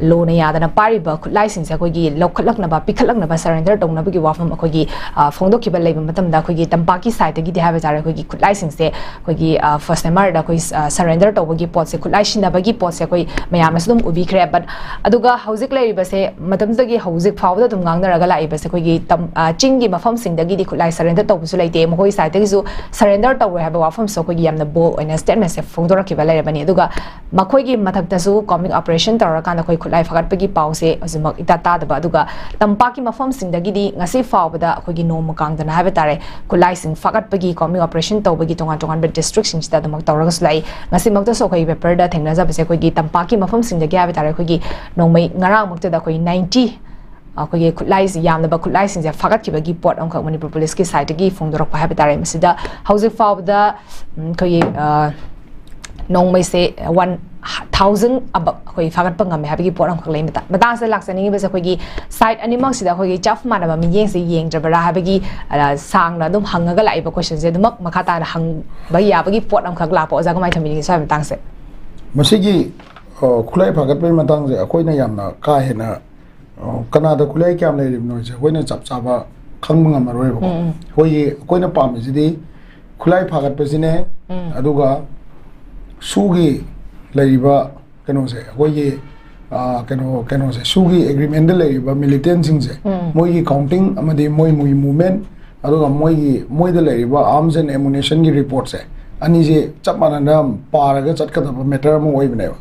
ꯂꯣꯅ ꯌꯥꯗꯅ ꯄꯥꯏꯔꯤꯕ ꯈꯨꯠꯂꯥꯏꯁꯤꯡꯁꯦ ꯑꯩꯈꯣꯏꯒꯤ ꯂꯧꯈꯠꯂꯛꯅꯕ, ꯄꯤꯈꯠꯂꯛꯅꯕ, ꯁꯔꯦꯟꯗꯔ ꯇꯧꯅꯕꯒꯤ ꯋꯥꯐꯝ ꯑꯩꯈꯣꯏꯒꯤ, ꯑ, ꯐꯣꯡꯗꯣꯛꯈꯤꯕ ꯂꯩꯕ ꯃꯇꯝꯗ, ꯑꯩꯈꯣꯏꯒꯤ ꯇꯝꯄꯥꯛꯀꯤ ꯁꯥꯏꯠꯇꯒꯤꯗꯤ ꯍꯥꯏꯕ ꯇꯥꯔꯦ, ꯑꯩꯈꯣꯏꯒꯤ ꯈꯨꯠꯂꯥꯏꯁꯤꯡꯁꯦ ꯑꯩꯈꯣꯏꯒꯤ, ꯑ, ꯐꯥꯔꯁ ꯑꯦꯝ ꯑꯥꯔꯗ ꯑꯩꯈꯣꯏ, ꯑ, ꯁꯔꯦꯟꯗꯔ ꯇꯧꯕꯒꯤ ꯄꯣꯠꯁꯦ, ꯈꯨꯠꯂꯥꯏ ꯁꯤꯟꯅꯕꯒꯤ ꯄꯣꯠꯁꯦ ꯑꯩꯈꯣꯏ ꯃꯌꯥꯝꯅꯁꯨ ꯑꯗꯨꯝ ꯎꯕꯤꯈ꯭ꯔꯦ꯫ ꯕꯠ ꯑꯗꯨꯒ ꯍꯧꯖꯤꯛ ꯂꯩꯔꯤꯕꯁꯦ, ꯃꯇꯝꯗꯨꯗꯒꯤ ꯍꯧꯖꯤꯛ ꯐꯥꯎꯕꯗ ꯑꯗꯨꯝ ꯉꯥꯡꯅꯔꯒ ꯂꯥꯛꯏꯕꯁꯦ, ꯑꯩꯈꯣꯏꯒꯤ ꯇꯝ-, ꯑ, ꯆꯤꯡꯒꯤ ꯃꯐꯝꯁꯤꯡꯗꯒꯤꯗꯤ ꯈꯨꯠꯂꯥꯏ ꯁꯔꯦꯟꯗꯔ ꯇꯧꯕꯁꯨ ꯂꯩꯇꯦ, ꯃꯈꯣꯏ ꯁꯥꯏꯠꯇꯒꯤꯁꯨ ꯁꯔꯦꯟꯗꯔ ꯇꯧꯔꯣꯏ ꯍꯥꯏꯕ ꯋꯥꯐꯝꯁꯨ ꯑꯩꯈꯣꯏꯒꯤ ꯌꯥꯝꯅ ꯕꯣꯜ ꯑꯣꯏꯅ ꯁ꯭ꯇꯦꯠꯃꯦꯟꯁꯦ ꯐꯣꯡꯗꯣꯔꯛꯈꯤꯕ ꯂꯩꯔꯕꯅꯤ꯫ ꯑꯗꯨꯒ ꯃꯈꯣꯏꯒꯤ ꯃꯊꯛꯇꯁꯨ ꯀꯣꯝꯕꯤꯡ ꯑꯣꯄꯔꯦꯁꯟ ꯇꯧꯔꯀꯥꯟꯗ ꯑꯩꯈꯣꯏ ꯈꯨꯠꯂꯥꯏ ꯐꯥꯒꯠꯄꯒꯤ ꯄꯥꯎꯁꯦ ꯍꯧꯖꯤꯛꯃꯛ ꯏꯇꯥ ꯇꯥꯗꯕ, ꯑꯗꯨꯒ ꯇꯝꯄꯥꯛꯀꯤ ꯃꯐꯝꯁꯤꯡꯗꯒꯤꯗꯤ ꯉꯁꯤ ꯐꯥꯎꯕꯗ ꯑꯩꯈꯣꯏꯒꯤ ꯅꯣꯡꯃ ꯀꯥꯡꯗꯅ ꯍꯥꯏꯕ ꯇꯥꯔꯦ, ꯈꯨꯠꯂꯥꯏꯁꯤꯡ ꯐꯥꯒꯠꯄꯒꯤ, ꯀꯣꯝꯕꯤꯡ ꯑꯣꯄꯔꯦꯁꯟ ꯇꯧꯕꯒꯤ ꯇꯣꯉꯥꯟ ꯇꯣꯉꯥꯟꯕ ꯗꯤꯁꯇ꯭ꯔꯤꯛꯁꯤꯡꯁꯤꯗ ꯑꯗꯨꯃꯛ ꯇꯧꯔꯒꯁꯨ ꯂꯥꯛꯏ꯫ ꯉꯁꯤꯃꯛꯇꯁꯨ ꯑꯩꯈꯣꯏꯒꯤ ꯄꯦꯄꯔꯗ ꯊꯦꯡꯅꯖꯕꯁꯦ, ꯑꯩꯈꯣꯏꯒꯤ ꯇꯝꯄꯥꯛꯀꯤ ꯃꯐꯝꯁꯤꯡꯗꯒꯤ ꯍꯥꯏꯕ ꯇꯥꯔꯦ, ꯑꯩꯈꯣꯏꯒꯤ ꯅꯣꯡꯃꯩ ꯉꯔꯥꯡꯃꯛꯇꯗ ꯑꯩꯈꯣꯏ ꯅꯥꯏꯟꯇꯤ, ꯑꯩꯈꯣꯏꯒꯤ ꯈꯨꯠꯂꯥꯏꯁꯤ ꯌꯥꯝꯂꯕ ꯈꯨꯠꯂꯥꯏꯁꯤꯡꯁꯦ ꯐꯥꯒꯠꯈꯤꯕꯒꯤ ꯄꯣꯠ ꯑꯃꯈꯛ ꯃꯅꯤꯄꯨꯔ ꯄꯨꯂꯤꯁꯀꯤ ꯁꯥꯏꯠꯇꯒꯤ ꯐꯣꯡꯗꯣꯔꯛꯄ ꯍꯥꯏꯕ ꯇꯥꯔꯦ꯫ ꯃꯁꯤꯗ ꯍꯧꯖꯤꯛ ꯐꯥꯎꯕꯗ, ꯎꯝ, ꯑꯩꯈꯣꯏꯒꯤ, ꯑ, ꯅꯣꯡꯃꯩꯁꯦ ꯋꯥꯟ ꯊꯥꯎꯖꯟ ꯑꯕꯞ ꯑꯩꯈꯣꯏ ꯐꯥꯒꯠꯄ ꯉꯝꯃꯦ ꯍꯥꯏꯕꯒꯤ ꯄꯣꯠ ꯑꯃꯈꯛ ꯂꯩ꯫ ꯃꯇꯥ-, ꯃꯇꯥꯡꯁꯤꯗ ꯂꯥꯛꯆꯅꯤꯡꯉꯤꯕꯁꯦ, ꯑꯩꯈꯣꯏꯒꯤ ꯁꯥꯏꯠ ꯑꯅꯤꯃꯛꯁꯤꯗ ꯑꯩꯈꯣꯏꯒꯤ ꯆꯞ ꯃꯥꯟꯅꯕ ꯃꯤꯠꯌꯦꯡꯁꯦ ꯌꯦꯡꯗ꯭ꯔꯕꯔꯥ ꯍꯥꯏꯕꯒꯤ, ꯑ, ꯁꯥꯡꯅ ꯑꯗꯨꯝ ꯍꯪꯉꯒ ꯂꯥꯛꯏꯕ ꯀꯣꯏꯁꯟꯁꯦ ꯑꯗꯨꯃꯛ ꯃꯈꯥ ꯇꯥꯅ ꯍꯪꯕ ꯌꯥꯕꯒꯤ ꯄꯣꯠ ꯑꯃꯈꯛ ꯂꯥꯛꯄ꯫ ꯑꯣꯖꯥ, ꯀꯃꯥꯏꯅ ꯊꯝꯕꯤꯅꯤꯡꯉꯤ ꯁ꯭ꯋꯥꯏ ꯃꯇꯥꯡꯁꯦ? ꯃꯁꯤꯒꯤ, ꯑ, ꯈꯨꯠꯂꯥꯏ ꯐꯥꯒꯠꯄꯒꯤ ꯃꯇꯥꯡꯁꯦ ꯑꯩꯈꯣꯏꯅ ꯌꯥꯝꯅ ꯀꯥ ꯍꯦꯟꯅ, ꯑ, ꯀꯅꯥꯗ ꯈꯨꯠꯂꯥꯏ ꯀꯌꯥꯝ ꯂꯩꯔꯤꯕꯅꯣ ꯍꯥꯏꯁꯦ ꯑꯩꯈꯣꯏꯅ ꯆꯞ ꯆꯥꯕ ꯈꯪꯕ ꯉꯝꯃꯔꯣꯏꯕꯀꯣ꯫ ꯎꯝ, ꯎꯝ꯫ ꯑꯩꯈꯣꯏꯒꯤ, ꯑꯩꯈꯣꯏꯅ ꯄꯥꯝꯃꯤꯁꯤꯗꯤ ꯈꯨꯠꯂꯥꯏ ꯐꯥꯒꯠꯄꯁꯤꯅꯦ, ꯎꯝ꯫ ꯑꯗꯨꯒ ꯁꯨꯒꯤ ꯂꯩꯔꯤꯕ ꯀꯩꯅꯣꯁꯦ, ꯑꯩꯈꯣꯏꯒꯤ, ꯑ, ꯀꯩꯅꯣ, ꯀꯩꯅꯣꯁꯦ, ꯁꯨꯒꯤ ꯑꯦꯒ꯭ꯔꯤꯃꯦꯟꯗ ꯂꯩꯔꯤꯕ ꯃꯤꯂꯤꯇꯦꯟꯁꯤꯡꯁꯦ, ꯎꯝ꯫ ꯃꯣꯏꯒꯤ ꯀꯥꯎꯟꯇꯤꯡ ꯑꯃꯗꯤ ꯃꯣꯏ, ꯃꯣꯏꯒꯤ ꯃꯨꯚꯃꯦꯟ ꯑꯗꯨꯒ ꯃꯣꯏꯒꯤ ꯃꯣꯏꯗ ꯂꯩꯔꯤꯕ arms and ammunition ꯒꯤ report ꯁꯦ ꯑꯅꯤꯁꯦ ꯆꯞ ꯃꯥꯟꯅꯅ ꯄꯥꯔꯒ ꯆꯠꯀꯗꯕ matter ꯑꯃ ꯑꯣꯏꯕꯅꯦꯕ꯫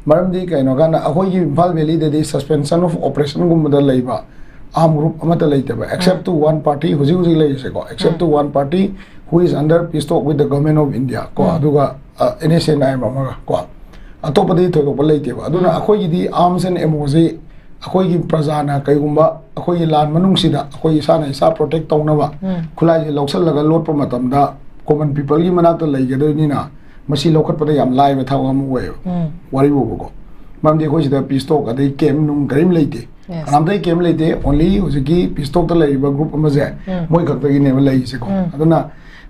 ꯃꯔꯝꯗꯤ ꯀꯩꯅꯣ ꯀꯥꯟꯗ ꯑꯩꯈꯣꯏꯒꯤ ꯏꯝꯐꯥꯜ valley ꯗꯗꯤ suspension of operation ꯒꯨꯝꯕꯗ ꯂꯩꯕ arm group ꯑꯃꯠꯇ ꯂꯩꯇꯦꯕ, except to one party, ꯍꯧꯖꯤꯛ ꯍꯧꯖꯤꯛ ꯂꯩꯔꯤꯁꯦꯀꯣ, except to one party who is under peace talk with the Government of India ꯀꯣ, ꯑꯗꯨꯒ NSCN-IM ꯑꯃꯒ ꯀꯣ, ꯑꯇꯣꯞꯄꯗꯤ ꯊꯣꯏꯗꯣꯛꯄ ꯂꯩꯇꯦꯕ꯫ ꯑꯗꯨꯅ ꯑꯩꯈꯣꯏꯒꯤꯗꯤ arms and ammo ꯁꯤ ꯑꯩꯈꯣꯏꯒꯤ ꯄ꯭ꯔꯖꯥꯅ ꯀꯩꯒꯨꯝꯕ ꯑꯩꯈꯣꯏꯒꯤ ꯂꯥꯟ ꯃꯅꯨꯡꯁꯤꯗ ꯑꯩꯈꯣꯏ ꯏꯁꯥꯅ ꯏꯁꯥ protect ꯇꯧꯅꯕ ꯈꯨꯠꯂꯥꯏꯁꯦ ꯂꯧꯁꯜꯂꯒ ꯂꯣꯠꯄ ꯃꯇꯝꯗ common people ꯒꯤ ꯃꯅꯥꯛꯇ ꯂꯩꯒꯗꯣꯏꯅꯤꯅ, ꯃꯁꯤ ꯂꯧꯈꯠꯄꯗ ꯌꯥꯝ ꯂꯥꯏꯕ ꯊꯕꯛ ꯑꯃ ꯑꯣꯏꯌꯦꯕ꯫ ꯋꯥꯔꯤ ꯐꯥꯎꯕꯀꯣ, ꯃꯔꯝꯗꯤ ꯑꯩꯈꯣꯏ ꯁꯤꯗ peace talk ꯑꯗꯩ camp ꯅꯨꯡ ꯀꯔꯤꯝ ꯂꯩꯇꯦ꯫ Yes. ꯀꯅꯥꯝꯇꯒꯤ camp ꯂꯩꯇꯦ, only ꯍꯧꯖꯤꯛꯀꯤ peace talk ꯇ ꯂꯩꯔꯤꯕ group ꯑꯃꯁꯦ ꯃꯣꯏ ꯈꯛꯇꯒꯤꯅꯦꯕ ꯂꯩꯔꯤꯁꯦꯀꯣ꯫ ꯑꯗꯨꯅ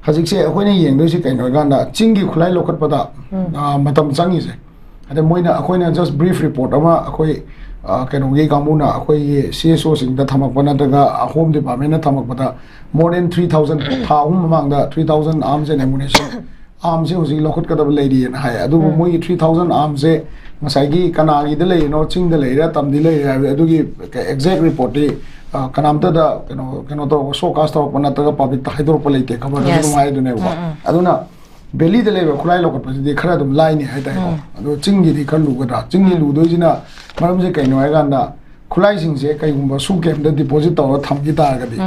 ꯍꯧꯖꯤꯛꯁꯦ ꯑꯩꯈꯣꯏꯅ ꯌꯦꯡꯗꯣꯏꯁꯤ ꯀꯩꯅꯣ ꯍꯥꯏꯀꯥꯟꯗ, ꯆꯤꯡꯒꯤ ꯈꯨꯠꯂꯥꯏ ꯂꯧꯈꯠꯄꯗ ꯑꯥ, ꯃꯇꯝ ꯆꯪꯉꯤꯁꯦ꯫ ꯑꯗ ꯃꯣꯏꯅ, ꯑꯩꯈꯣꯏꯅ just brief report ꯑꯃ ꯑꯩꯈꯣꯏ ꯑꯥ, ꯀꯩꯅꯣꯒꯤ ꯀꯥꯡꯕꯨꯅ, ꯑꯩꯈꯣꯏꯒꯤ CSO ꯁꯤꯡꯗ ꯊꯝꯃꯛꯄ ꯅꯠꯇ꯭ꯔꯒ Home Department ꯅ ꯊꯝꯃꯛꯄꯗ, more than three thousand, ꯊꯥ ꯑꯍꯨꯝ ꯃꯃꯥꯡꯗ three thousand arms and ammunition, arms ꯁꯦ ꯍꯧꯖꯤꯛ ꯂꯧꯈꯠꯀꯗꯕ ꯂꯩꯔꯤꯑꯅ ꯍꯥꯏ꯫ ꯑꯗꯨꯕꯨ ꯃꯣꯏꯒꯤ three thousand arms ꯁꯦ ꯉꯁꯥꯏꯒꯤ ꯀꯅꯥꯒꯤꯗ ꯂꯩꯔꯤꯅꯣ, ꯆꯤꯡꯗ ꯂꯩꯔꯤꯔꯥ, ꯇꯝꯗ ꯂꯩꯔꯤꯔꯥ ꯍꯥꯏꯕ, ꯑꯗꯨꯒꯤ exact report ꯇꯤ ꯑꯥ, ꯀꯅꯥꯝꯇꯗ ꯀꯩꯅꯣ, ꯀꯩꯅꯣ ꯇꯧꯔꯛꯄ, showcase ꯇꯧꯔꯛꯄ ꯅꯠꯇ꯭ꯔꯒ public ꯇ ꯍꯥꯏꯗꯣꯔꯛꯄ ꯂꯩꯇꯦ, ꯈꯕꯔꯗꯁꯨ ꯑꯗꯨꯝ ꯍꯥꯏꯗꯨꯅꯦꯕꯀꯣ꯫ ꯑꯗꯨꯅ valley ꯗ ꯂꯩꯕ ꯈꯨꯠꯂꯥꯏ ꯂꯧꯈꯠꯄꯁꯤꯗꯤ ꯈꯔ ꯑꯗꯨꯝ ꯂꯥꯏꯅꯤ ꯍꯥꯏꯇꯥꯔꯦꯀꯣ꯫ ꯑꯗꯣ ꯆꯤꯡꯒꯤꯗꯤ ꯈꯔ ꯂꯨꯒꯗ꯭ꯔꯥ? ꯆꯤꯡꯒꯤ ꯂꯨꯗꯣꯏꯁꯤꯅ ꯃꯔꯝꯁꯦ ꯀꯩꯅꯣ ꯍꯥꯏꯀꯥꯟꯗ, ꯈꯨꯠꯂꯥꯏꯁꯤꯡꯁꯦ ꯀꯩꯒꯨꯝꯕ SoO camp ꯇ deposit ꯇꯧꯔꯒ ꯊꯝꯈꯤ ꯇꯥꯔꯒꯗꯤ,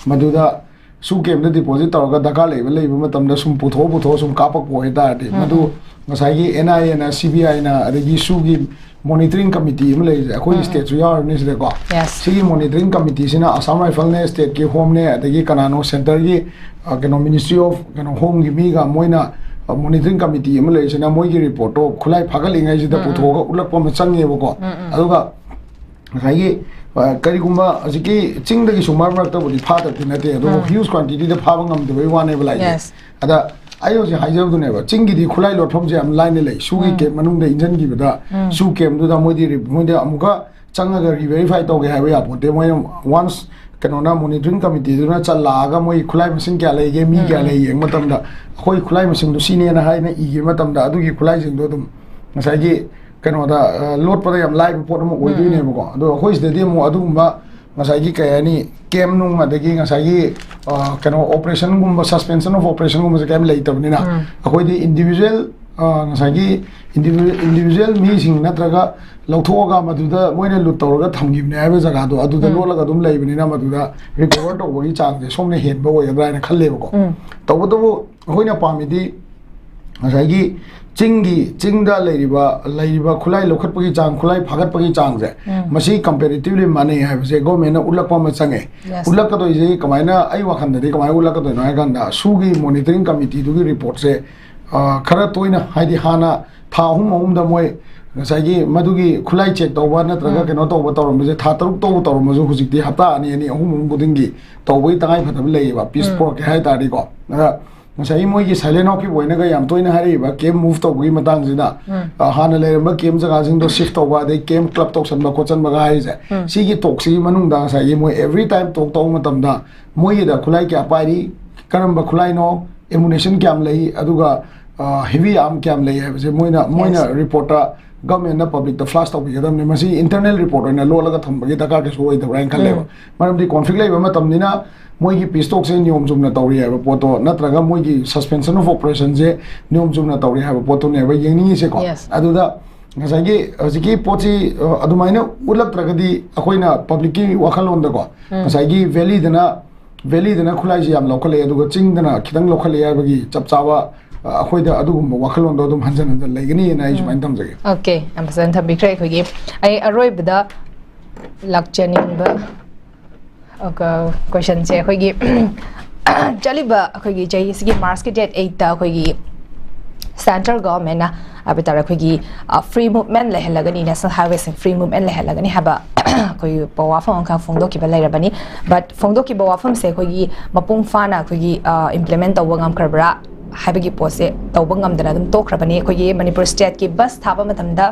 ꯃꯗꯨꯗ SoO camp ꯇ deposit ꯇꯧꯔꯒ ꯗꯔꯀꯥꯔ ꯂꯩꯕ, ꯂꯩꯕ ꯃꯇꯝꯗ ꯁꯨꯝ ꯄꯨꯊꯣꯛꯑ, ꯄꯨꯊꯣꯛꯑ ꯁꯨꯝ ꯀꯥꯞꯄꯛꯄ ꯑꯣꯏꯇꯥꯔꯗꯤ, ꯃꯗꯨ ꯉꯁꯥꯏꯒꯤ NIA ꯅ, CBI ꯅ, ꯑꯗꯒꯤ SoO ꯒꯤ monitoring committee ꯑꯃ ꯂꯩꯔꯤꯁꯦ, ꯑꯩꯈꯣꯏ state ꯁꯨ ꯌꯥꯎꯔꯤꯕꯅꯤ ꯁꯤꯗꯀꯣ꯫ Yes. ꯁꯤꯒꯤ monitoring committee ꯁꯤꯅ Assam Rifle ꯅꯦ, state ꯀꯤ Home ꯅꯦ, ꯑꯗꯒꯤ ꯀꯅꯥꯅꯣ centre ꯒꯤ, ꯑ, ꯀꯩꯅꯣ, Ministry of ꯀꯩꯅꯣ, Home ꯒꯤ ꯃꯤꯒ, ꯃꯣꯏꯅ, ꯑ, monitoring committee ꯑꯃ ꯂꯩꯔꯤꯁꯤꯅ ꯃꯣꯏꯒꯤ report ꯇꯣ ꯈꯨꯠꯂꯥꯏ ꯐꯥꯒꯠꯂꯤꯉꯩꯁꯤꯗ ꯄꯨꯊꯣꯛꯑꯒ ꯎꯠꯂꯛꯄ ꯑꯃ ꯆꯪꯉꯦꯕꯀꯣ꯫ ꯑꯗꯨꯒ ꯉꯁꯥꯏꯒꯤ, ꯑ, ꯀꯔꯤꯒꯨꯝꯕ ꯍꯧꯖꯤꯛꯀꯤ ꯆꯤꯡꯗꯒꯤꯁꯨ ꯃꯔꯛ ꯃꯔꯛꯇꯕꯨꯗꯤ ꯐꯥꯗꯕꯗꯤ ꯅꯠꯇꯦ, ꯑꯗꯨꯕꯨ huge quantity ꯗ ꯐꯥꯕ ꯉꯝꯗꯕꯩ ꯋꯥꯅꯦꯕ ꯂꯥꯛꯏꯁꯦ꯫ Yes. ꯑꯗ ꯑꯩ ꯍꯧꯖꯤꯛ ꯍꯥꯏꯖꯕꯗꯨꯅꯦꯕ, ꯆꯤꯡꯒꯤꯗꯤ ꯈꯨꯠꯂꯥꯏ ꯂꯣꯠꯐꯝꯁꯦ ꯌꯥꯝ ꯂꯥꯏꯅ ꯂꯩ꯫ SoO ꯒꯤ camp ꯃꯅꯨꯡꯗ ꯏꯟꯖꯟꯈꯤꯕꯗ, SoO camp ꯗꯨꯗ ꯃꯣꯏꯗꯤ ꯔꯤ-, ꯃꯣꯏꯗꯤ ꯑꯃꯨꯛꯀ ꯆꯪꯉꯒ re-verify ꯇꯧꯒꯦ ꯍꯥꯏꯕ ꯌꯥꯄꯣꯠꯇꯦ꯫ ꯃꯣꯏꯅ once ꯀꯩꯅꯣꯅ, monitoring committee ꯗꯨꯅ ꯆꯠꯂꯛꯑꯒ ꯃꯣꯏ ꯈꯨꯠꯂꯥꯏ ꯃꯁꯤꯡ ꯀꯌꯥ ꯂꯩꯒꯦ, ꯃꯤ ꯀꯌꯥ ꯂꯩ ꯌꯦꯡꯕ ꯃꯇꯝꯗ, ꯑꯩꯈꯣꯏ ꯈꯨꯠꯂꯥꯏ ꯃꯁꯤꯡꯗꯨ ꯁꯤꯅꯦꯅ ꯍꯥꯏꯅ ꯏꯈꯤꯕ ꯃꯇꯝꯗ, ꯑꯗꯨꯒꯤ ꯈꯨꯠꯂꯥꯏꯁꯤꯡꯗꯣ ꯑꯗꯨꯝ ꯉꯁꯥꯏꯒꯤ ꯀꯩꯅꯣꯗ, ꯑ, ꯂꯣꯠꯄꯗ ꯌꯥꯝ ꯂꯥꯏꯕ ꯄꯣꯠ ꯑꯃ ꯑꯣꯏꯗꯣꯏꯅꯦꯕꯀꯣ꯫ ꯑꯗꯣ ꯑꯩꯈꯣꯏ ꯁꯤꯗꯗꯤ ꯑꯃꯨꯛ ꯑꯗꯨꯒꯨꯝꯕ ꯉꯁꯥꯏꯒꯤ ꯀꯩ ꯍꯥꯏꯅꯤ, ꯀꯦꯝ ꯅꯨꯡ, ꯑꯗꯒꯤ ꯉꯁꯥꯏꯒꯤ ꯑ, ꯀꯩꯅꯣ, ꯑꯣꯄꯔꯦꯁꯟꯒꯨꯝꯕ, ꯁꯁꯄꯦꯟꯁꯟ ꯑꯣꯐ ꯑꯣꯄꯔꯦꯁꯟꯒꯨꯝꯕꯁꯦ ꯀꯩꯝ ꯂꯩꯇꯕꯅꯤꯅ, ꯑꯩꯈꯣꯏꯗꯤ ꯏꯟꯗꯤꯕꯤꯖꯨꯋꯦꯜ, ꯑ, ꯉꯁꯥꯏꯒꯤ ꯏꯟꯗꯤꯕꯤꯖꯨꯋꯦꯜ ꯃꯤꯁꯤꯡ ꯅꯠꯇ꯭ꯔꯒ ꯂꯧꯊꯣꯛꯑꯒ ꯃꯗꯨꯗ ꯃꯣꯏꯅ ꯂꯨꯠ ꯇꯧꯔꯒ ꯊꯝꯈꯤꯕꯅꯦ ꯍꯥꯏꯕ ꯖꯒꯥꯗꯣ ꯑꯗꯨꯗ ꯂꯣꯠꯂꯒ ꯑꯗꯨꯝ ꯂꯩꯕꯅꯤꯅ, ꯃꯗꯨꯗ ꯔꯤꯀꯣꯚꯔ ꯇꯧꯕꯒꯤ ꯆꯥꯡꯁꯦ ꯁꯣꯝꯅ ꯍꯦꯟꯕ ꯑꯣꯏꯒꯗ꯭ꯔꯥ ꯍꯥꯏꯅ ꯈꯜꯂꯦꯕꯀꯣ꯫ ꯇꯧꯕꯇꯕꯨ ꯑꯩꯈꯣꯏꯅ ꯄꯥꯝꯃꯤꯗꯤ ꯉꯁꯥꯏꯒꯤ ꯆꯤꯡꯒꯤ, ꯆꯤꯡꯗ ꯂꯩꯔꯤꯕ, ꯂꯩꯔꯤꯕ ꯈꯨꯠꯂꯥꯏ ꯂꯧꯈꯠꯄꯒꯤ ꯆꯥꯡ, ꯈꯨꯠꯂꯥꯏ ꯐꯥꯒꯠꯄꯒꯤ ꯆꯥꯡꯁꯦ, ꯃꯁꯤ ꯀꯝꯄꯦꯔꯤꯇꯤꯚꯂꯤ ꯃꯥꯟꯅꯩ ꯍꯥꯏꯕꯁꯦ ꯒꯣꯔꯃꯦꯟꯅ ꯎꯠꯂꯛꯄ ꯑꯃ ꯆꯪꯉꯦ꯫ ꯎꯠꯂꯛꯀꯗꯣꯏꯁꯦ ꯀꯃꯥꯏꯅ, ꯑꯩ ꯋꯥꯈꯜꯗꯗꯤ ꯀꯃꯥꯏꯅ ꯎꯠꯂꯛꯀꯗꯣꯏꯅꯣ ꯍꯥꯏ ꯀꯥꯟꯗ, ꯁꯨꯒꯤ ꯃꯣꯅꯤꯇꯔꯤꯡ ꯀꯃꯤꯇꯤꯗꯨꯒꯤ ꯔꯤꯄꯣꯔꯠꯁꯦ, ꯑ, ꯈꯔ ꯇꯣꯏꯅ, ꯍꯥꯏꯗꯤ ꯍꯥꯟꯅ ꯊꯥ ꯑꯍꯨꯝ ꯑꯍꯨꯝꯗ ꯃꯣꯏ ꯉꯁꯥꯏꯒꯤ ꯃꯗꯨꯒꯤ ꯈꯨꯠꯂꯥꯏ ꯆꯦꯛ ꯇꯧꯕ ꯅꯠꯇ꯭ꯔꯒ ꯀꯩꯅꯣ ꯇꯧꯕ ꯇꯧꯔꯝꯕꯁꯦ, ꯊꯥ ꯇꯔꯨꯛ ꯇꯧꯕ ꯇꯧꯔꯝꯕꯁꯨ ꯍꯧꯖꯤꯛꯇꯤ ꯍꯞꯇꯥ ꯑꯅꯤ ꯑꯅꯤ, ꯑꯍꯨꯝ ꯑꯍꯨꯝ ꯈꯨꯗꯤꯡꯒꯤ ꯇꯧꯕꯒꯤ ꯇꯉꯥꯏ ꯐꯗꯕ ꯂꯩꯌꯦꯕ, ꯄꯤꯁ ꯄꯨꯔꯛꯀꯦ ꯍꯥꯏ ꯇꯥꯔꯗꯤꯀꯣ꯫ ꯑꯗ ꯉꯁꯥꯏꯒꯤ ꯃꯣꯏꯒꯤ ꯁꯥꯏꯂꯦꯟ ꯍꯣꯛꯀꯤꯞ ꯑꯣꯏꯅꯒ ꯌꯥꯝ ꯇꯣꯏꯅ ꯍꯥꯏꯔꯛꯏꯕ ꯀꯦꯝ ꯃꯨꯚ ꯇꯧꯕꯒꯤ ꯃꯇꯥꯡꯁꯤꯗ, ꯑ, ꯍꯥꯟꯅ ꯂꯩꯔꯝꯕ ꯀꯦꯝ ꯖꯒꯥꯁꯤꯡꯗꯣ ꯁꯤꯐ ꯇꯧꯕ, ꯑꯗꯩ ꯀꯦꯝ ꯀ꯭ꯂꯕ ꯇꯧꯁꯟꯕ ꯈꯣꯠꯆꯟꯕꯒ ꯍꯥꯏꯔꯤꯁꯦ, ꯁꯤꯒꯤ ꯇꯣꯛꯁꯤꯒꯤ ꯃꯅꯨꯡꯗ ꯉꯁꯥꯏꯒꯤ ꯃꯣꯏ ꯑꯦꯚ꯭ꯔꯤ ꯇꯥꯏꯝ ꯇꯣꯛ ꯇꯧꯕ ꯃꯇꯝꯗ ꯃꯣꯏꯒꯤꯗ ꯈꯨꯠꯂꯥꯏ ꯀꯌꯥ ꯄꯥꯏꯔꯤ, ꯀꯔꯝꯕ ꯈꯨꯠꯂꯥꯏꯅꯣ, ꯑꯦꯃꯨꯅꯦꯁꯟ ꯀꯌꯥꯝ ꯂꯩ, ꯑꯗꯨꯒ ꯍꯦꯚꯤ ꯑꯥꯔꯝ ꯀꯌꯥꯝ ꯂꯩ ꯍꯥꯏꯕꯁꯦ ꯃꯣꯏꯅ, ꯃꯣꯏꯅ ꯔꯤꯄꯣꯔꯠꯇ ꯒꯚꯔꯟꯃꯦꯟꯠꯅ ꯄꯕ꯭ꯂꯤꯛꯇ ꯐ꯭ꯂꯥꯁ ꯇꯧꯕꯤꯒꯗꯕꯅꯤ꯫ ꯃꯁꯤ ꯏꯟꯇꯔꯅꯦꯜ ꯔꯤꯄꯣꯔꯠ ꯑꯣꯏꯅ ꯂꯣꯠꯂꯒ ꯊꯝꯕꯒꯤ ꯗꯔꯀꯥꯔ ꯀꯩꯁꯨ ꯑꯣꯏꯗꯕ꯭ꯔꯥ ꯍꯥꯏꯅ ꯈꯜꯂꯦꯕ꯫ ꯃꯔꯝꯗꯤ ꯀꯣꯟꯐ꯭ꯂꯤꯛ ꯂꯩꯕ ꯃꯇꯝꯅꯤꯅ ꯃꯣꯏꯒꯤ ꯄꯤꯁ ꯇꯣꯛꯁꯦ ꯅꯤꯌꯣꯝ ꯆꯨꯝꯅ ꯇꯧꯔꯤ ꯍꯥꯏꯕ ꯄꯣꯠꯇꯣ ꯅꯠꯇ꯭ꯔꯒ ꯃꯣꯏꯒꯤ ꯁꯁꯄꯦꯟꯁꯟ ꯑꯣꯐ ꯑꯣꯄꯔꯦꯁꯟꯁꯦ ꯅꯤꯌꯣꯝ ꯆꯨꯝꯅ ꯇꯧꯔꯤ ꯍꯥꯏꯕ ꯄꯣꯠꯇꯨꯅꯦꯕ ꯌꯦꯡꯅꯤꯡꯉꯤꯁꯦꯀꯣ꯫ ꯑꯗꯨꯗ ꯉꯁꯥꯏꯒꯤ ꯍꯧꯖꯤꯛꯀꯤ ꯄꯣꯠꯁꯤ, ꯑ, ꯑꯗꯨꯃꯥꯏꯅ ꯎꯠꯂꯛꯇ꯭ꯔꯒꯗꯤ ꯑꯩꯈꯣꯏꯅ ꯄꯕ꯭ꯂꯤꯛꯀꯤ ꯋꯥꯈꯜꯂꯣꯟꯗꯀꯣ, ꯉꯁꯥꯏꯒꯤ ꯚꯦꯂꯤꯗꯅ, ꯚꯦꯂꯤꯗꯅ ꯈꯨꯠꯂꯥꯏꯁꯤ ꯌꯥꯝ ꯂꯧꯈꯠꯂꯛꯑꯦ ꯑꯗꯨꯒ ꯆꯤꯡꯗꯅ ꯈꯤꯇꯪ ꯂꯧꯈꯠꯂꯛꯑꯦ ꯍꯥꯏꯕꯒꯤ ꯆꯞ ꯆꯥꯕ, ꯑ, ꯑꯩꯈꯣꯏꯗ ꯑꯗꯨꯒꯨꯝꯕ ꯋꯥꯈꯜꯂꯣꯟꯗꯣ ꯑꯗꯨꯝ ꯍꯟꯖꯟ ꯍꯟꯖꯟ ꯂꯩꯒꯅꯤꯅ ꯑꯩ ꯁꯨꯃꯥꯏꯅ ꯊꯝꯖꯒꯦ꯫ ꯑꯣꯀꯦ, ꯌꯥꯝ ꯐꯖꯅ ꯊꯝꯕꯤꯈ꯭ꯔꯦ꯫ ꯑꯩꯈꯣꯏꯒꯤ, ꯑꯩ ꯑꯔꯣꯏꯕꯗ ꯂꯥꯛꯆꯅꯤꯡꯕ ꯀꯣꯏꯁꯟꯁꯦ, ꯑꯩꯈꯣꯏꯒꯤ ꯆꯠꯂꯤꯕ ꯑꯩꯈꯣꯏꯒꯤ ꯆꯍꯤꯁꯤꯒꯤ ꯃꯥꯔꯁꯀꯤ ꯗꯦꯠ ꯑꯩꯠꯇ ꯑꯩꯈꯣꯏꯒꯤ ꯁꯦꯟꯇ꯭ꯔꯦꯜ ꯒꯣꯚꯔꯟꯃꯦꯟꯠꯅ ꯍꯥꯏꯕ ꯇꯥꯔꯦ, ꯑꯩꯈꯣꯏꯒꯤ ꯐ꯭ꯔꯤ ꯃꯨꯚꯃꯦꯟꯠ ꯂꯩꯍꯜꯂꯒꯅꯤ, ꯅꯦꯁꯅꯦꯜ ꯍꯥꯏꯋꯦꯁꯤꯡ ꯐ꯭ꯔꯤ ꯃꯨꯚꯃꯦꯟꯠ ꯂꯩꯍꯜꯂꯒꯅꯤ ꯍꯥꯏꯕ ꯑꯩꯈꯣꯏꯒꯤ ꯋꯥꯐꯝ ꯑꯃꯈꯛ ꯐꯣꯡꯗꯣꯛꯈꯤꯕ ꯂꯩꯔꯕꯅꯤ꯫ ꯕꯠ ꯐꯣꯡꯗꯣꯛꯈꯤꯕ ꯋꯥꯐꯝꯁꯦ ꯑꯩꯈꯣꯏꯒꯤ ꯃꯄꯨꯡ ꯐꯥꯅ ꯑꯩꯈꯣꯏꯒꯤ ꯏꯝꯄ꯭ꯂꯤꯃꯦꯟꯠ ꯇꯧꯕ ꯉꯝꯈ꯭ꯔꯕ꯭ꯔꯥ ꯍꯥꯏꯕꯒꯤ ꯄꯣꯠꯁꯦ ꯇꯧꯕ ꯉꯝꯗꯅ ꯑꯗꯨꯝ ꯇꯣꯛꯈ꯭ꯔꯕꯅꯤ꯫ ꯑꯩꯈꯣꯏꯒꯤ ꯃꯅꯤꯄꯨꯔ ꯁ꯭ꯇꯦꯠꯀꯤ ꯕꯁ ꯊꯥꯕ ꯃꯇꯝꯗ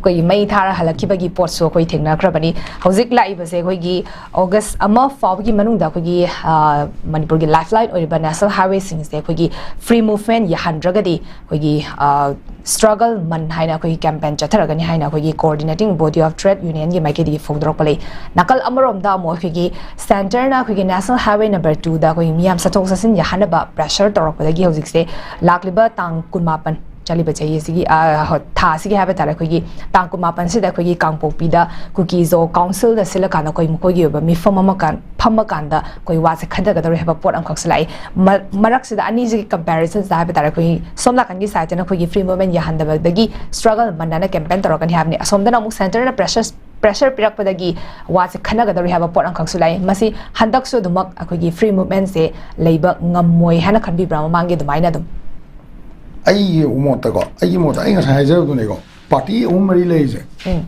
ꯑꯩꯈꯣꯏꯒꯤ ꯃꯩ ꯊꯥꯔ ꯍꯜꯂꯛꯈꯤꯕꯒꯤ ꯄꯣꯠꯁꯨ ꯑꯩꯈꯣꯏ ꯊꯦꯡꯅꯈ꯭ꯔꯕꯅꯤ꯫ ꯍꯧꯖꯤꯛ ꯂꯥꯛꯏꯕꯁꯦ ꯑꯩꯈꯣꯏꯒꯤ ꯑꯣꯒꯁ ꯑꯃ ꯐꯥꯎꯕꯒꯤ ꯃꯅꯨꯡꯗ ꯑꯩꯈꯣꯏꯒꯤ, ꯑ, ꯃꯅꯤꯄꯨꯔꯒꯤ ꯂꯥꯏꯐ ꯂꯥꯏꯟ ꯑꯣꯏꯔꯤꯕ ꯅꯦꯁꯅꯦꯜ ꯍꯥꯏꯋꯦꯁꯤꯡꯁꯦ ꯑꯩꯈꯣꯏꯒꯤ ꯐ꯭ꯔꯤ ꯃꯨꯚꯃꯦꯟ ꯌꯥꯍꯟꯗ꯭ꯔꯒꯗꯤ ꯑꯩꯈꯣꯏꯒꯤ, ꯑ, ꯁ꯭ꯇ꯭ꯔꯒꯜ ꯃꯟ ꯍꯥꯏꯅ ꯑꯩꯈꯣꯏꯒꯤ ꯀꯦꯝꯄꯦꯟ ꯆꯠꯊꯔꯒꯅꯤ ꯍꯥꯏꯅ ꯑꯩꯈꯣꯏꯒꯤ ꯀꯣꯑꯣꯔꯗꯤꯅꯦꯇꯤꯡ ꯕꯣꯗꯤ ꯑꯣꯐ ꯇ꯭ꯔꯦꯗ ꯌꯨꯅꯤꯌꯟꯒꯤ ꯃꯥꯏꯀꯩꯗꯒꯤ ꯐꯣꯡꯗꯣꯔꯛꯄ ꯂꯩ꯫ ꯅꯥꯀꯜ ꯑꯃꯔꯣꯝꯗ ꯑꯃꯨꯛ ꯑꯩꯈꯣꯏꯒꯤ ꯁꯦꯟꯇꯔꯅ ꯑꯩꯈꯣꯏꯒꯤ ꯅꯦꯁꯅꯦꯜ ꯍꯥꯏꯋꯦ ꯅꯝꯕꯔ ꯇꯨꯗ ꯑꯩꯈꯣꯏꯒꯤ ꯃꯤꯌꯥꯝ ꯆꯠꯊꯣꯛ ꯆꯠꯁꯤꯟ ꯌꯥꯍꯟꯅꯕ ꯄ꯭ꯔꯦꯁꯔ ꯇꯧꯔꯛꯄꯗꯒꯤ ꯍꯧꯖꯤꯛꯁꯦ ꯂꯥꯛꯂꯤꯕ ꯇꯥꯡ ꯀꯨꯟꯃꯥꯄꯟ, ꯆꯠꯂꯤꯕ ꯆꯍꯤ ꯑꯁꯤꯒꯤ, ꯑ, ꯍꯣ, ꯊꯥ ꯑꯁꯤꯒꯤ ꯍꯥꯏꯕ ꯇꯥꯔꯦ, ꯑꯩꯈꯣꯏꯒꯤ ꯇꯥꯡ ꯀꯨꯟꯃꯥꯄꯟꯁꯤꯗ ꯑꯩꯈꯣꯏꯒꯤ ꯀꯥꯡꯄꯣꯛꯄꯤꯗ ꯀꯨꯀꯤ-ꯖꯣ ꯀꯥꯎꯟꯁꯤꯜꯗ ꯁꯤꯜꯂꯀꯥꯟꯗ ꯑꯩꯈꯣꯏ ꯃꯈꯣꯏꯒꯤ ꯑꯣꯏꯕ ꯃꯤꯐꯝ ꯑꯃ ꯀꯥꯟ-, ꯐꯝꯃꯀꯥꯟꯗ ꯑꯩꯈꯣꯏ ꯋꯥꯁꯦ ꯈꯟꯊꯒꯗꯧꯔꯤ ꯍꯥꯏꯕ ꯄꯣꯠ ꯑꯃꯈꯛꯁꯨ ꯂꯥꯛꯏ꯫ ꯃ-, ꯃꯔꯛꯁꯤꯗ ꯑꯅꯤꯁꯤꯒꯤ ꯀꯝꯄꯦꯔꯤꯖꯟꯁꯤꯗ ꯍꯥꯏꯕ ꯇꯥꯔꯦ, ꯑꯩꯈꯣꯏꯒꯤ ꯁꯣꯝ ꯅꯥꯀꯟꯒꯤ ꯁꯥꯏꯠꯇꯅ ꯑꯩꯈꯣꯏꯒꯤ ꯐ꯭ꯔꯤ ꯃꯨꯚꯃꯦꯟ ꯌꯥꯍꯟꯗꯕꯗꯒꯤ ꯁ꯭ꯇ꯭ꯔꯒꯜ ꯃꯟꯅꯅ ꯀꯦꯝꯄꯦꯟ ꯇꯧꯔꯛꯀꯅꯤ ꯍꯥꯏꯕꯅꯤ, ꯑꯁꯣꯝꯗꯅ ꯑꯃꯨꯛ ꯁꯦꯟꯇꯔꯅ ꯄ꯭ꯔꯦꯁꯔ ꯄ꯭ꯔꯦꯁꯔ ꯄꯤꯔꯛꯄꯗꯒꯤ ꯋꯥꯁꯦ ꯈꯟꯅꯒꯗꯧꯔꯤ ꯍꯥꯏꯕ ꯄꯣꯠ ꯑꯃꯈꯛꯁꯨ ꯂꯥꯛꯏ꯫ ꯃꯁꯤ ꯍꯟꯗꯛꯁꯨ ꯑꯗꯨꯃꯛ ꯑꯩꯈꯣꯏꯒꯤ ꯐ꯭ꯔꯤ ꯃꯨꯚꯃꯦꯟꯁꯦ ꯂꯩꯕ ꯉꯝꯃꯣꯏ ꯍꯥꯏꯅ ꯈꯟꯕꯤꯕ꯭ꯔꯥ ꯃꯃꯥꯡꯒꯤ ꯑꯗꯨꯃꯥꯏꯅ ꯑꯗꯨꯝ? ꯑꯩꯒꯤ ꯃꯣꯠꯇꯀꯣ, ꯑꯩꯒꯤ ꯃꯣꯠꯇ ꯑꯩ ꯉꯁꯥꯏ ꯍꯥꯏꯖꯕꯗꯨꯅꯦꯀꯣ, ꯄꯥꯔꯇꯤ ꯑꯍꯨꯝ ꯃꯔꯤ ꯂꯩꯔꯤꯁꯦ, ꯎꯝ.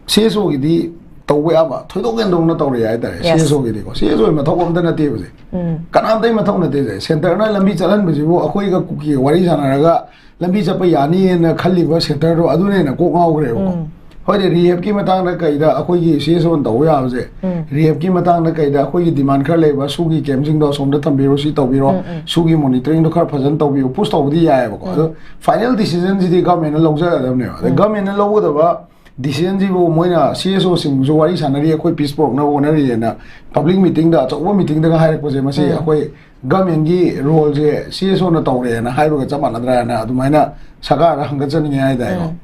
ꯁꯤ ꯑꯦꯁ ꯑꯣꯒꯤꯗꯤ ꯇꯧꯕ ꯌꯥꯕ ꯊꯣꯏꯗꯣꯛ ꯍꯦꯟꯗꯣꯛꯅ ꯇꯧꯔꯦ ꯍꯥꯏꯇꯥꯔꯦ꯫ Yes. C S ꯑꯣꯒꯤꯗꯤꯀꯣ, C S ꯑꯣꯒꯤ ꯃꯊꯧ ꯑꯝꯇ ꯅꯠꯇꯦꯕꯁꯦ, ꯎꯝ. ꯀꯅꯥꯝꯇꯒꯤ ꯃꯊꯧ ꯅꯠꯇꯦꯁꯦ꯫ ꯁꯦꯟꯇꯔꯅ ꯂꯝꯕꯤ ꯆꯠꯍꯟꯕꯁꯤꯕꯨ ꯑꯩꯈꯣꯏꯒ ꯀꯨꯀꯤꯒ ꯋꯥꯔꯤ ꯁꯥꯟꯅꯔꯒ ꯂꯝꯕꯤ ꯆꯠꯄ ꯌꯥꯅꯤꯅ ꯈꯜꯂꯤꯕ ꯁꯦꯟꯇꯔꯗꯣ ꯑꯗꯨꯅ ꯍꯦꯟꯅ ꯀꯣꯛ ꯉꯥꯎꯈ꯭ꯔꯦꯕꯀꯣ꯫ ꯎꯝ. ꯍꯣꯏꯅꯦ, ꯔꯤꯍꯦꯞꯀꯤ ꯃꯇꯥꯡꯗ ꯀꯩꯗ ꯑꯩꯈꯣꯏꯒꯤ ꯁꯤ ꯑꯦꯁ ꯑꯣꯅ ꯇꯧꯕ ꯌꯥꯕꯁꯦ, ꯎꯝ. ꯔꯤꯍꯦꯞꯀꯤ ꯃꯇꯥꯡꯗ ꯀꯩꯗ ꯑꯩꯈꯣꯏꯒꯤ ꯗꯤꯃꯥꯟ ꯈꯔ ꯂꯩꯕ, ꯁꯨꯒꯤ ꯀꯦꯝꯁꯤꯡꯗꯣ ꯑꯁꯣꯝꯗ ꯊꯝꯕꯤꯔꯣ, ꯁꯤ ꯇꯧꯕꯤꯔꯣ, ꯎꯝ, ꯎꯝ. ꯁꯨꯒꯤ ꯃꯣꯅꯤꯇꯔꯤꯡꯗꯣ ꯈꯔ ꯐꯖꯅ ꯇꯧꯕꯤꯌꯣ, ꯄꯨꯁ ꯇꯧꯕꯗꯤ ꯌꯥꯏꯑꯕꯀꯣ꯫ ꯎꯝ. ꯑꯗꯣ ꯐꯥꯏꯅꯦꯜ ꯗꯤꯁꯤꯖꯟꯁꯤꯗꯤ ꯒꯃꯦꯟꯅ ꯂꯧꯖꯒꯗꯕꯅꯦꯕ꯫ ꯑꯗ ꯎꯝ. ꯒꯃꯦꯟꯅ ꯂꯧꯒꯗꯕ ꯗꯤꯁꯤꯖꯟꯁꯤꯕꯨ ꯃꯣꯏꯅ ꯁꯤ ꯑꯦꯁ ꯑꯣꯁꯤꯡꯁꯨ ꯋꯥꯔꯤ ꯁꯥꯟꯅꯔꯤ, ꯑꯩꯈꯣꯏ ꯄꯤꯁ ꯄꯨꯔꯛꯅꯕ ꯍꯣꯠꯅꯔꯤꯑꯅ ꯄꯕ꯭ꯂꯤꯛ ꯃꯤꯇꯤꯡꯗ, ꯑꯆꯧꯕ ꯃꯤꯇꯤꯡꯗꯒ ꯍꯥꯏꯔꯛꯄꯁꯦ, ꯃꯁꯤ ꯎꯝ. ꯑꯩꯈꯣꯏ ꯒꯃꯦꯟꯒꯤ ꯔꯣꯜꯁꯦ ꯁꯤ ꯑꯦꯁ ꯑꯣꯅ ꯇꯧꯔꯦꯅ ꯍꯥꯏꯕꯒ ꯆꯞ ꯃꯥꯟꯅꯗ꯭ꯔꯥꯅ ꯑꯗꯨꯃꯥꯏꯅ ꯁꯔꯀꯥꯔꯗ ꯍꯪꯒꯠꯆꯅꯤꯡꯉꯦ ꯍꯥꯏꯇꯥꯔꯦꯀꯣ꯫ ꯎꯝ.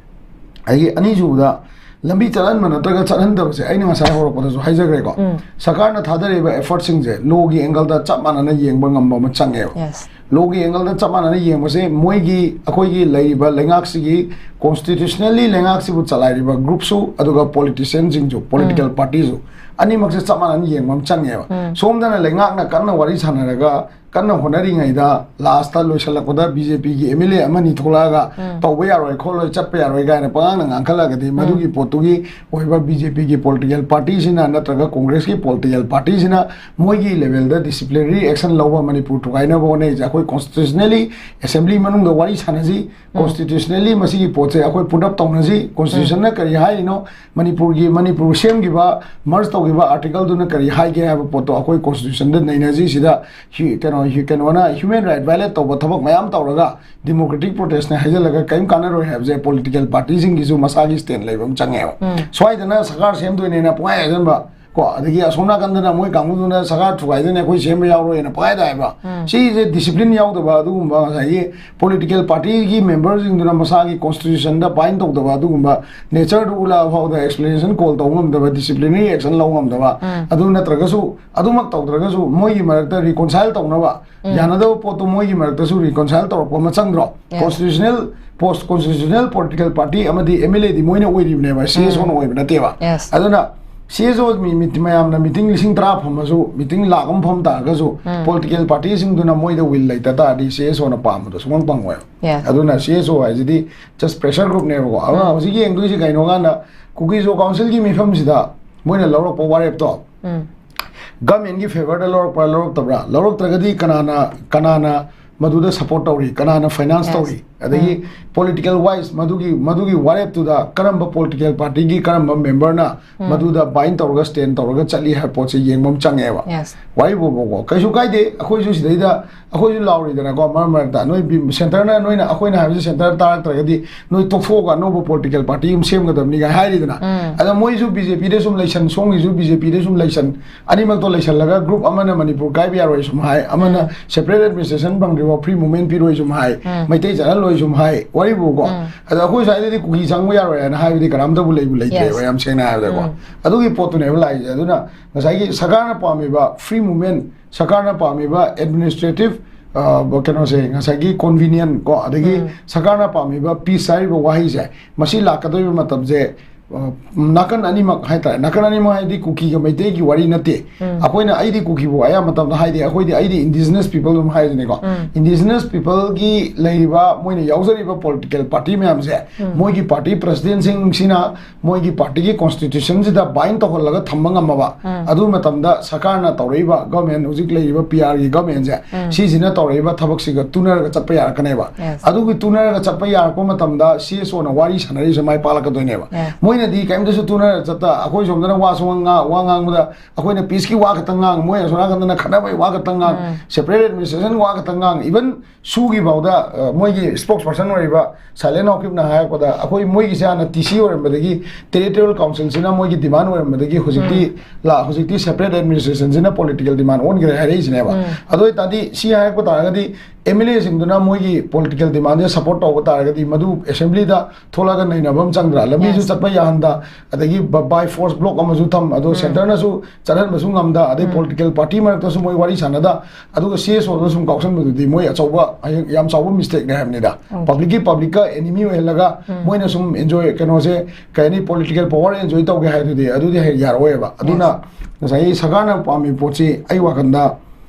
ꯑꯗꯒꯤ ꯑꯅꯤꯁꯨꯕꯗ, ꯂꯝꯕꯤ ꯆꯠꯍꯟꯕ ꯅꯠꯇ꯭ꯔꯒ ꯆꯠꯍꯟꯗꯕꯁꯦ ꯑꯩꯅ ꯉꯁꯥꯏ ꯍꯧꯔꯛꯄꯗꯁꯨ ꯍꯥꯏꯖꯈ꯭ꯔꯦꯀꯣ꯫ ꯎꯝ. ꯁꯔꯀꯥꯔꯅ ꯊꯥꯗꯔꯤꯕ ꯑꯦꯐꯔꯠꯁꯤꯡꯁꯦ ꯂꯣꯒꯤ ꯑꯦꯡꯒꯜꯗ ꯆꯞ ꯃꯥꯟꯅꯅ ꯌꯦꯡꯕ ꯉꯝꯕ ꯑꯃ ꯆꯪꯉꯦꯕ꯫ Yes. ꯂꯣꯒꯤ ꯑꯦꯡꯒꯜꯗ ꯆꯞ ꯃꯥꯟꯅꯅ ꯌꯦꯡꯕꯁꯦ ꯃꯣꯏꯒꯤ, ꯑꯩꯈꯣꯏꯒꯤ ꯂꯩꯔꯤꯕ ꯂꯩꯉꯥꯛꯁꯤꯒꯤ ꯀꯣꯟꯁꯇꯤꯇ꯭ꯌꯨꯁꯅꯦꯜꯂꯤ ꯂꯩꯉꯥꯛꯁꯤꯕꯨ ꯆꯂꯥꯏꯔꯤꯕ ꯒ꯭ꯔꯨꯞꯁꯨ ꯑꯗꯨꯒ ꯄꯣꯂꯤꯇꯤꯁꯤꯌꯟꯁꯤꯡꯁꯨ, ꯄꯣꯂꯤꯇꯤꯀꯦꯜ ꯄꯥꯔꯇꯤꯁꯨ, ꯑꯅꯤꯃꯛꯁꯦ ꯆꯞ ꯃꯥꯟꯅꯅ ꯌꯦꯡꯕ ꯑꯃ ꯆꯪꯉꯦꯕ꯫ ꯎꯝ. ꯁꯣꯝꯗꯅ ꯂꯩꯉꯥꯛꯅ ꯀꯟꯅ ꯋꯥꯔꯤ ꯁꯥꯟꯅꯔꯒ ꯀꯟꯅ ꯍꯣꯠꯅꯔꯤꯉꯩꯗ ꯂꯥꯁꯇ ꯂꯣꯏꯁꯤꯜꯂꯛꯄꯗ ꯕꯤ ꯖꯦ ꯄꯤꯒꯤ ꯑꯦꯝ ꯑꯦꯜ ꯑꯦ ꯑꯃꯅꯤ ꯊꯣꯛꯂꯛꯑꯒ ꯇꯧꯕ ꯌꯥꯔꯣꯏ ꯈꯣꯠꯂꯣꯏ ꯆꯠꯄ ꯌꯥꯔꯣꯏ ꯀꯥꯏꯅ ꯄꯉꯥꯡꯗ ꯉꯥꯡꯈꯠꯂꯒꯗꯤ ꯃꯗꯨꯒꯤ ꯄꯣꯠꯇꯨꯒꯤ ꯑꯣꯏꯕ ꯕꯤ ꯖꯦ ꯄꯤꯒꯤ ꯄꯣꯂꯤꯇꯤꯀꯦꯜ ꯄꯥꯔꯇꯤꯁꯤꯅ ꯅꯠꯇ꯭ꯔꯒ ꯀꯣꯡꯒ꯭ꯔꯦꯁꯀꯤ ꯄꯣꯂꯤꯇꯤꯀꯦꯜ ꯄꯥꯔꯇꯤꯁꯤꯅ ꯃꯣꯏꯒꯤ ꯂꯦꯚꯦꯜꯗ ꯗꯤꯁꯤꯄ꯭ꯂꯤꯅꯔꯤ ꯑꯦꯛꯁꯟ ꯂꯧꯕ ꯃꯅꯤꯄꯨꯔ ꯊꯨꯒꯥꯏꯅꯕ ꯍꯣꯠꯅꯩꯁꯦ꯫ ꯑꯩꯈꯣꯏ ꯀꯣꯟꯁꯇꯤꯇ꯭ꯌꯨꯁꯅꯦꯜꯂꯤ ꯑꯦꯁꯦꯝꯕ꯭ꯂꯤ ꯃꯅꯨꯡꯗ ꯋꯥꯔꯤ ꯁꯥꯟꯅꯁꯤ, ꯀꯣꯟꯁꯇꯤꯇ꯭ꯌꯨꯁꯅꯦꯜꯂꯤ ꯃꯁꯤꯒꯤ ꯄꯣꯠꯁꯦ ꯑꯩꯈꯣꯏ ꯄꯨꯠ ꯑꯞ ꯇꯧꯅꯁꯤ, ꯀꯣꯟꯁꯇꯤꯇ꯭ꯌꯨꯁꯟꯅ ꯀꯔꯤ ꯍꯥꯏꯔꯤꯅꯣ, ꯃꯅꯤꯄꯨꯔꯒꯤ, ꯃꯅꯤꯄꯨꯔ ꯁꯦꯝꯈꯤꯕ, ꯃꯔꯖ ꯇꯧꯈꯤꯕ ꯑꯥꯔꯇꯤꯀꯜꯗꯨꯅ ꯀꯔꯤ ꯍꯥꯏꯒꯦ ꯍꯥꯏꯕ ꯄꯣꯠꯇꯣ ꯑꯩꯈꯣꯏ ꯀꯣꯟꯁꯇꯤꯇ꯭ꯌꯨꯁꯟꯗ ꯅꯩꯅꯁꯤ꯫ ꯁꯤꯗ ꯍ꯭ꯌꯨ-, ꯀꯩꯅꯣ, ꯍ꯭ꯌꯨ-, ꯀꯩꯅꯣꯅ ꯍ꯭ꯌꯨꯃꯦꯟ ꯔꯥꯏꯠ ꯚꯥꯏꯑꯣꯂꯦꯠ ꯇꯧꯕ ꯊꯕꯛ ꯃꯌꯥꯝ ꯇꯧꯔꯒ ꯗꯤꯃꯣꯀ꯭ꯔꯦꯇꯤꯛ ꯄ꯭ꯔꯣꯇꯦꯁꯅꯦ ꯍꯥꯏꯖꯤꯜꯂꯒ ꯀꯔꯤꯝ ꯀꯥꯟꯅꯔꯣꯏ ꯍꯥꯏꯕꯁꯦ ꯄꯣꯂꯤꯇꯤꯀꯦꯜ ꯄꯥꯔꯇꯤꯁꯤꯡꯒꯤꯁꯨ ꯃꯁꯥꯒꯤ ꯁ꯭ꯇꯦꯟ ꯂꯩꯕ ꯑꯃ ꯆꯪꯉꯦꯕ꯫ ꯁ꯭ꯋꯥꯏꯗꯅ ꯁꯔꯀꯥꯔ ꯁꯦꯝꯗꯣꯏꯅꯦꯅ ꯄꯨꯡꯍꯥꯏ ꯍꯥꯏꯖꯟꯕ ꯀꯣ, ꯑꯗꯒꯤ ꯑꯁꯣꯝ ꯅꯥꯀꯟꯗꯅ ꯃꯣꯏ ꯀꯥꯡꯕꯨꯗꯨꯅ ꯁꯔꯀꯥꯔ ꯊꯨꯒꯥꯏꯗꯣꯏꯅꯦ, ꯑꯩꯈꯣꯏ ꯁꯦꯝꯕ ꯌꯥꯎꯔꯣꯏꯅ ꯄꯨꯡꯍꯥꯏꯗ ꯍꯥꯏꯕ꯫ ꯁꯤꯁꯦ ꯗꯤꯁꯤꯄ꯭ꯂꯤꯟ ꯌꯥꯎꯗꯕ, ꯑꯗꯨꯒꯨꯝꯕ ꯉꯁꯥꯏꯒꯤ ꯄꯣꯂꯤꯇꯤꯀꯦꯜ ꯄꯥꯔꯇꯤꯒꯤ ꯃꯦꯝꯕꯔꯁꯤꯡꯗꯨꯅ ꯃꯁꯥꯒꯤ ꯀꯣꯟꯁꯇꯤꯇ꯭ꯌꯨꯁꯟꯗ ꯕꯥꯏꯟ ꯇꯧꯗꯕ, ꯑꯗꯨꯒꯨꯝꯕ ꯅꯦꯆꯔꯗꯨ ꯎꯠꯂꯛꯑ ꯐꯥꯎꯗ ꯑꯦꯛꯁꯄ꯭ꯂꯦꯅꯦꯁꯟ ꯀꯣꯜ ꯇꯧꯕ ꯉꯝꯗꯕ, ꯗꯤꯁꯤꯄ꯭ꯂꯤꯅꯔꯤ ꯑꯦꯛꯁꯟ ꯂꯧꯕ ꯉꯝꯗꯕ, ꯑꯗꯨ ꯅꯠꯇ꯭ꯔꯒꯁꯨ, ꯑꯗꯨꯃꯛ ꯇꯧꯗ꯭ꯔꯒꯁꯨ ꯃꯣꯏꯒꯤ ꯃꯔꯛꯇ ꯔꯤꯀꯣꯟꯁꯥꯏꯜ ꯇꯧꯅꯕ, ꯌꯥꯅꯗꯕ ꯄꯣꯠꯇꯣ ꯃꯣꯏꯒꯤ ꯃꯔꯛꯇꯁꯨ ꯔꯤꯀꯣꯟꯁꯥꯏꯜ ꯇꯧꯔꯛꯄ ꯑꯃ ꯆꯪꯗ꯭ꯔꯣ? ꯀꯣꯟꯁꯇꯤꯇ꯭ꯌꯨꯁꯅꯦꯜ ꯄꯣꯁ, ꯀꯣꯟꯁꯇꯤꯇ꯭ꯌꯨꯁꯅꯦꯜ ꯄꯣꯂꯤꯇꯤꯀꯦꯜ ꯄꯥꯔꯇꯤ ꯑꯃꯗꯤ ꯑꯦꯝ ꯑꯦꯜ ꯑꯦꯗꯤ ꯃꯣꯏꯅ ꯑꯣꯏꯔꯤꯕꯅꯦꯕ, ꯁꯤ ꯑꯦꯁ ꯑꯣꯅ ꯑꯣꯏꯕ ꯅꯠꯇꯦꯕ꯫ ꯑꯗꯨꯅ ꯁꯤ ꯑꯦꯁ ꯑꯣ ꯃꯤ-, ꯃꯤꯠ-, ꯃꯌꯥꯝꯅ ꯃꯤꯇꯤꯡ ꯂꯤꯁꯤꯡ ꯇꯔꯥ ꯐꯝꯃꯁꯨ, ꯃꯤꯇꯤꯡ ꯂꯥꯛ ꯑꯃ ꯐꯝ ꯇꯥꯔꯒꯁꯨ, ꯄꯣꯂꯤꯇꯤꯀꯦꯜ ꯄꯥꯔꯇꯤꯁꯤꯡꯗꯨꯅ ꯃꯣꯏꯗ ꯋꯤꯜ ꯂꯩꯇ ꯇꯥꯔꯗꯤ ꯁꯤ ꯑꯦꯁ ꯑꯣꯅ ꯄꯥꯝꯕꯗꯣ ꯁꯨꯡꯐꯪ ꯐꯪꯉꯣꯏꯕ꯫ ꯑꯗꯨꯅ ꯁꯤ ꯑꯦꯁ ꯑꯣ ꯍꯥꯏꯁꯤꯗꯤ ꯖꯁ ꯄ꯭ꯔꯦꯁꯔ ꯒ꯭ꯔꯨꯞꯅꯦꯕꯀꯣ꯫ ꯑꯗꯨꯅ ꯍꯧꯖꯤꯛ ꯌꯦꯡꯗꯣꯏꯁꯦ ꯀꯩꯅꯣ ꯀꯥꯟꯗ, ꯀꯨꯀꯤ ꯖꯣ ꯀꯥꯎꯟꯁꯤꯜꯒꯤ ꯃꯤꯐꯝꯁꯤꯗ ꯃꯣꯏꯅ ꯂꯧꯔꯛꯄ ꯋꯥꯔꯦꯞꯇꯣ ꯒꯃꯦꯟꯒꯤ ꯐꯦꯚꯔꯗ ꯂꯧꯔꯛꯄ꯭ꯔꯥ, ꯂꯧꯔꯛꯇꯕ꯭ꯔꯥ? ꯂꯧꯔꯛꯇ꯭ꯔꯒꯗꯤ ꯀꯅꯥꯅ, ꯀꯅꯥꯅ ꯃꯗꯨꯗ ꯁꯄꯣꯔꯠ ꯇꯧꯔꯤ, ꯀꯅꯥꯅ ꯐꯥꯏꯅꯥꯟꯁ ꯇꯧꯔꯤ, ꯑꯗꯒꯤ ꯄꯣꯂꯤꯇꯤꯀꯦꯜ ꯋꯥꯏꯁ ꯃꯗꯨꯒꯤ, ꯃꯗꯨꯒꯤ ꯋꯥꯔꯦꯞꯇꯨꯗ ꯀꯔꯝꯕ ꯄꯣꯂꯤꯇꯤꯀꯦꯜ ꯄꯥꯔꯇꯤꯒꯤ ꯀꯔꯝꯕ ꯃꯦꯝꯕꯔꯅ ꯃꯗꯨꯗ ꯕꯥꯏꯟ ꯇꯧꯔꯒ, ꯁ꯭ꯇꯦꯟ ꯇꯧꯔꯒ ꯆꯠꯂꯤ ꯍꯥꯏꯕ ꯄꯣꯠꯁꯦ ꯌꯦꯡꯕ ꯑꯃ ꯆꯪꯉꯦꯕ꯫ ꯋꯥꯔꯤ ꯐꯥꯎꯕꯀꯣ, ꯀꯩꯁꯨ ꯀꯥꯏꯗꯦ, ꯑꯩꯈꯣꯏꯁꯨ ꯁꯤꯗꯩꯗ ꯑꯩꯈꯣꯏꯁꯨ ꯂꯥꯎꯔꯤꯗꯅꯀꯣ, ꯃꯔꯛ ꯃꯔꯛꯇ ꯅꯣꯏ ꯕꯤ-, ꯁꯦꯟꯇꯔꯅ, ꯅꯣꯏꯅ, ꯑꯩꯈꯣꯏꯅ ꯍꯥꯏꯕꯁꯦ ꯁꯦꯟꯇꯔ ꯇꯥꯔꯛꯇ꯭ꯔꯒꯗꯤ ꯅꯣꯏ ꯇꯣꯛꯊꯣꯛꯑꯒ ꯑꯅꯧꯕ ꯄꯣꯂꯤꯇꯤꯀꯦꯜ ꯄꯥꯔꯇꯤ ꯑꯃ ꯁꯦꯝꯒꯗꯕꯅꯤ ꯀꯥꯏ ꯍꯥꯏꯔꯤꯗꯅ꯫ ꯑꯗ ꯃꯣꯏꯁꯨ ꯕꯤ ꯖꯦ ꯄꯤꯗ ꯁꯨꯝ ꯂꯩꯁꯟ, ꯁꯣꯝꯒꯤꯁꯨ ꯕꯤ ꯖꯦ ꯄꯤꯗ ꯁꯨꯝ ꯂꯩꯁꯟ, ꯑꯅꯤꯃꯛꯇꯣ ꯂꯩꯁꯜꯂꯒ ꯒ꯭ꯔꯨꯞ ꯑꯃꯅ ꯃꯅꯤꯄꯨꯔ ꯀꯥꯏꯕ ꯌꯥꯔꯣꯏ ꯁꯨꯝ ꯍꯥꯏ, ꯑꯃꯅ ꯁꯦꯄꯔꯦꯠ ꯑꯦꯗꯃꯤꯅꯤꯁꯇ꯭ꯔꯦꯁꯟ ꯐꯪꯗ꯭ꯔꯤꯐꯥꯎ ꯐ꯭ꯔꯤ ꯃꯨꯚꯃꯦꯟ ꯄꯤꯔꯣꯏ ꯁꯨꯝ ꯍꯥꯏ, ꯃꯩꯇꯩ ꯆꯠꯍꯜꯂꯣꯏ ꯁꯨꯝ ꯍꯥꯏ, ꯋꯥꯔꯤꯕꯨꯀꯣ꯫ ꯑꯗ ꯑꯩꯈꯣꯏ ꯁ꯭ꯋꯥꯏꯗꯗꯤ ꯀꯨꯀꯤ ꯆꯪꯕ ꯌꯥꯔꯣꯏ ꯍꯥꯏꯅ ꯍꯥꯏꯕꯗꯤ ꯀꯅꯥꯝꯇꯕꯨ ꯂꯩꯕꯨ ꯂꯩꯇ꯭ꯔꯦꯕ, ꯌꯥꯝ ꯁꯦꯡꯅ ꯍꯥꯏꯕꯗꯀꯣ꯫ ꯑꯗꯨꯒꯤ ꯄꯣꯠꯇꯨꯅꯦꯕ ꯂꯥꯛꯏꯁꯦ꯫ ꯑꯗꯨꯅ ꯉꯁꯥꯏꯒꯤ ꯁꯔꯀꯥꯔꯅ ꯄꯥꯝꯃꯤꯕ ꯐ꯭ꯔꯤ ꯃꯨꯚꯃꯦꯟ, ꯁꯔꯀꯥꯔꯅ ꯄꯥꯝꯃꯤꯕ ꯑꯦꯗꯃꯤꯅꯤꯁꯇ꯭ꯔꯦꯇꯤꯚ, ꯑ, ꯀꯩꯅꯣꯁꯦ, ꯉꯁꯥꯏꯒꯤ ꯀꯣꯟꯚꯤꯅꯤꯌꯟ ꯀꯣ, ꯑꯗꯒꯤ ꯁꯔꯀꯥꯔꯅ ꯄꯥꯝꯃꯤꯕ ꯄꯤꯁ ꯍꯥꯏꯔꯤꯕ ꯋꯥꯍꯩꯁꯦ, ꯃꯁꯤ ꯂꯥꯛꯀꯗꯧꯔꯤꯕ ꯃꯇꯝꯁꯦ ꯑ, ꯅꯥꯀꯟ ꯑꯅꯤꯃꯛ ꯍꯥꯏꯇꯥꯔꯦ, ꯅꯥꯀꯟ ꯑꯅꯤꯃꯛ ꯍꯥꯏꯗꯤ ꯀꯨꯀꯤꯒ ꯃꯩꯇꯩꯒꯤ ꯋꯥꯔꯤ ꯅꯠꯇꯦ꯫ ꯑꯩꯈꯣꯏꯅ, ꯑꯩꯗꯤ ꯀꯨꯀꯤꯕꯨ ꯑꯌꯥꯝꯕ ꯃꯇꯝꯗ ꯍꯥꯏꯗꯤ, ꯑꯩꯈꯣꯏꯗꯤ, ꯑꯩꯗꯤ indigenous people ꯑꯗꯨꯝ ꯍꯥꯏꯗꯅꯤꯀꯣ꯫ Indigenous peopleꯒꯤ ꯂꯩꯔꯤꯕ, ꯃꯣꯏꯅ ꯌꯥꯎꯖꯔꯤꯕ political party ꯃꯌꯥꯝꯁꯦ, ꯃꯣꯏꯒꯤ party presidentꯁꯤꯡꯁꯤꯅ ꯃꯣꯏꯒꯤ partyꯒꯤ constitutionꯁꯤꯗ bind ꯇꯧꯍꯜꯂꯒ ꯊꯝꯕ ꯉꯝꯃꯕ, ꯑꯗꯨ ꯃꯇꯝꯗ ꯁꯔꯀꯥꯔꯅ ꯇꯧꯔꯛꯏꯕ government, ꯍꯧꯖꯤꯛ ꯂꯩꯔꯤꯕ PRꯒꯤ governmentꯁꯦ, ꯁꯤꯁꯤꯅ ꯇꯧꯔꯛꯏꯕ ꯊꯕꯛꯁꯤꯒ ꯇꯨꯅꯔꯒ ꯆꯠꯄ ꯌꯥꯔꯛꯀꯅꯦꯕ꯫ Yes. ꯑꯗꯨꯒꯤ ꯇꯨꯅꯔꯒ ꯆꯠꯄ ꯌꯥꯔꯛꯄ ꯃꯇꯝꯗ CSOꯅ ꯋꯥꯔꯤ ꯁꯥꯟꯅꯔꯤꯁꯦ ꯃꯥꯏ ꯄꯥꯛꯂꯛꯀꯗꯣꯏꯅꯦꯕ꯫ Yes. ꯃꯣꯏꯅꯗꯤ ꯀꯔꯤꯝꯇꯁꯨ ꯇꯨꯅꯔꯒ ꯆꯠꯇ, ꯑꯩꯈꯣꯏ ꯁꯣꯝꯗꯅ ꯋꯥꯁꯨ ꯉꯥ-, ꯋꯥ ꯉꯥꯡꯕꯗ ꯑꯩꯈꯣꯏꯅ peaceꯀꯤ ꯋꯥ ꯈꯛꯇꯪ ꯉꯥꯡ, ꯃꯣꯏ ꯑꯁꯣꯝ ꯅꯥꯀꯟꯗꯅ ꯈꯠꯅꯕꯒꯤ ꯋꯥ ꯈꯛꯇꯪ ꯉꯥꯡ, separate administration ꯋꯥ ꯈꯛꯇꯪ ꯉꯥꯡ, even ꯁꯨꯒꯤꯐꯥꯎꯗ, ꯑ, ꯃꯣꯏꯒꯤ spokesperson ꯑꯣꯏꯔꯤꯕ ꯁꯥꯏꯂꯦꯟ ꯍꯥꯎꯀꯤꯞꯅ ꯍꯥꯏꯔꯛꯄꯗ, ꯑꯩꯈꯣꯏ ꯃꯣꯏꯒꯤꯁꯦ ꯍꯥꯟꯅ TC ꯑꯣꯏꯔꯝꯕꯗꯒꯤ, territorial councilꯁꯤꯅ ꯃꯣꯏꯒꯤ demand ꯑꯣꯏꯔꯝꯕꯗꯒꯤ, ꯍꯧꯖꯤꯛꯇꯤ ꯂꯥ-, ꯍꯧꯖꯤꯛꯇꯤ separate administrationꯁꯤꯅ political demand ꯑꯣꯟꯈ꯭ꯔꯦ ꯍꯥꯏꯔꯛꯏꯁꯤꯅꯦꯕ꯫ ꯑꯗꯨ ꯑꯣꯏꯇꯥꯔꯗꯤ, ꯁꯤ ꯍꯥꯏꯔꯛꯄ ꯇꯥꯔꯒꯗꯤ, MLAꯁꯤꯡꯗꯨꯅ ꯃꯣꯏꯒꯤ political demandꯁꯦ support ꯇꯧꯕ ꯇꯥꯔꯒꯗꯤ, ꯃꯗꯨ assemblyꯗ ꯊꯣꯛꯂꯛꯑꯒ ꯅꯩꯅꯕ ꯑꯃ ꯆꯪꯗ꯭ꯔꯥ? ꯂꯝꯕꯤꯁꯨ Yes. ꯆꯠꯄ ꯌꯥꯍꯟꯗ, ꯑꯗꯒꯤ ꯕ-, by force block ꯑꯃꯁꯨ ꯊꯝ, ꯑꯗꯣ centreꯅꯁꯨ ꯆꯠꯍꯟꯕꯁꯨ ꯉꯝꯗ, ꯑꯗꯩ political party ꯃꯔꯛꯇꯁꯨ ꯃꯣꯏ ꯋꯥꯔꯤ ꯁꯥꯟꯅꯗ, ꯑꯗꯨꯒ CSOꯗ ꯁꯨꯝ ꯀꯥꯎꯁꯟꯕꯗꯨꯗꯤ ꯃꯣꯏ ꯑꯆꯧꯕ, ꯍꯌꯦꯡ ꯌꯥꯝ ꯆꯥꯎꯕ mistakeꯅꯦ ꯍꯥꯏꯕꯅꯤꯗ꯫ Okay. Publicꯀꯤ publicꯀ enemy ꯑꯣꯏꯍꯜꯂꯒ ꯃꯣꯏꯅ ꯁꯨꯝ enjoy, ꯀꯩꯅꯣꯁꯦ, ꯀꯩ ꯍꯥꯏꯅꯤ, political power enjoy ꯇꯧꯒꯦ ꯍꯥꯏꯗꯨꯗꯤ, ꯑꯗꯨꯗꯤ ꯍꯦꯛ ꯌꯥꯔꯛꯑꯣꯏꯕ꯫ ꯑꯗꯨꯅ Yes. ꯉꯁꯥꯏꯒꯤ ꯁꯔꯀꯥꯔꯅ ꯄꯥꯝꯃꯤ ꯄꯣꯠꯁꯤ, ꯑꯩ ꯋꯥꯈꯜꯗ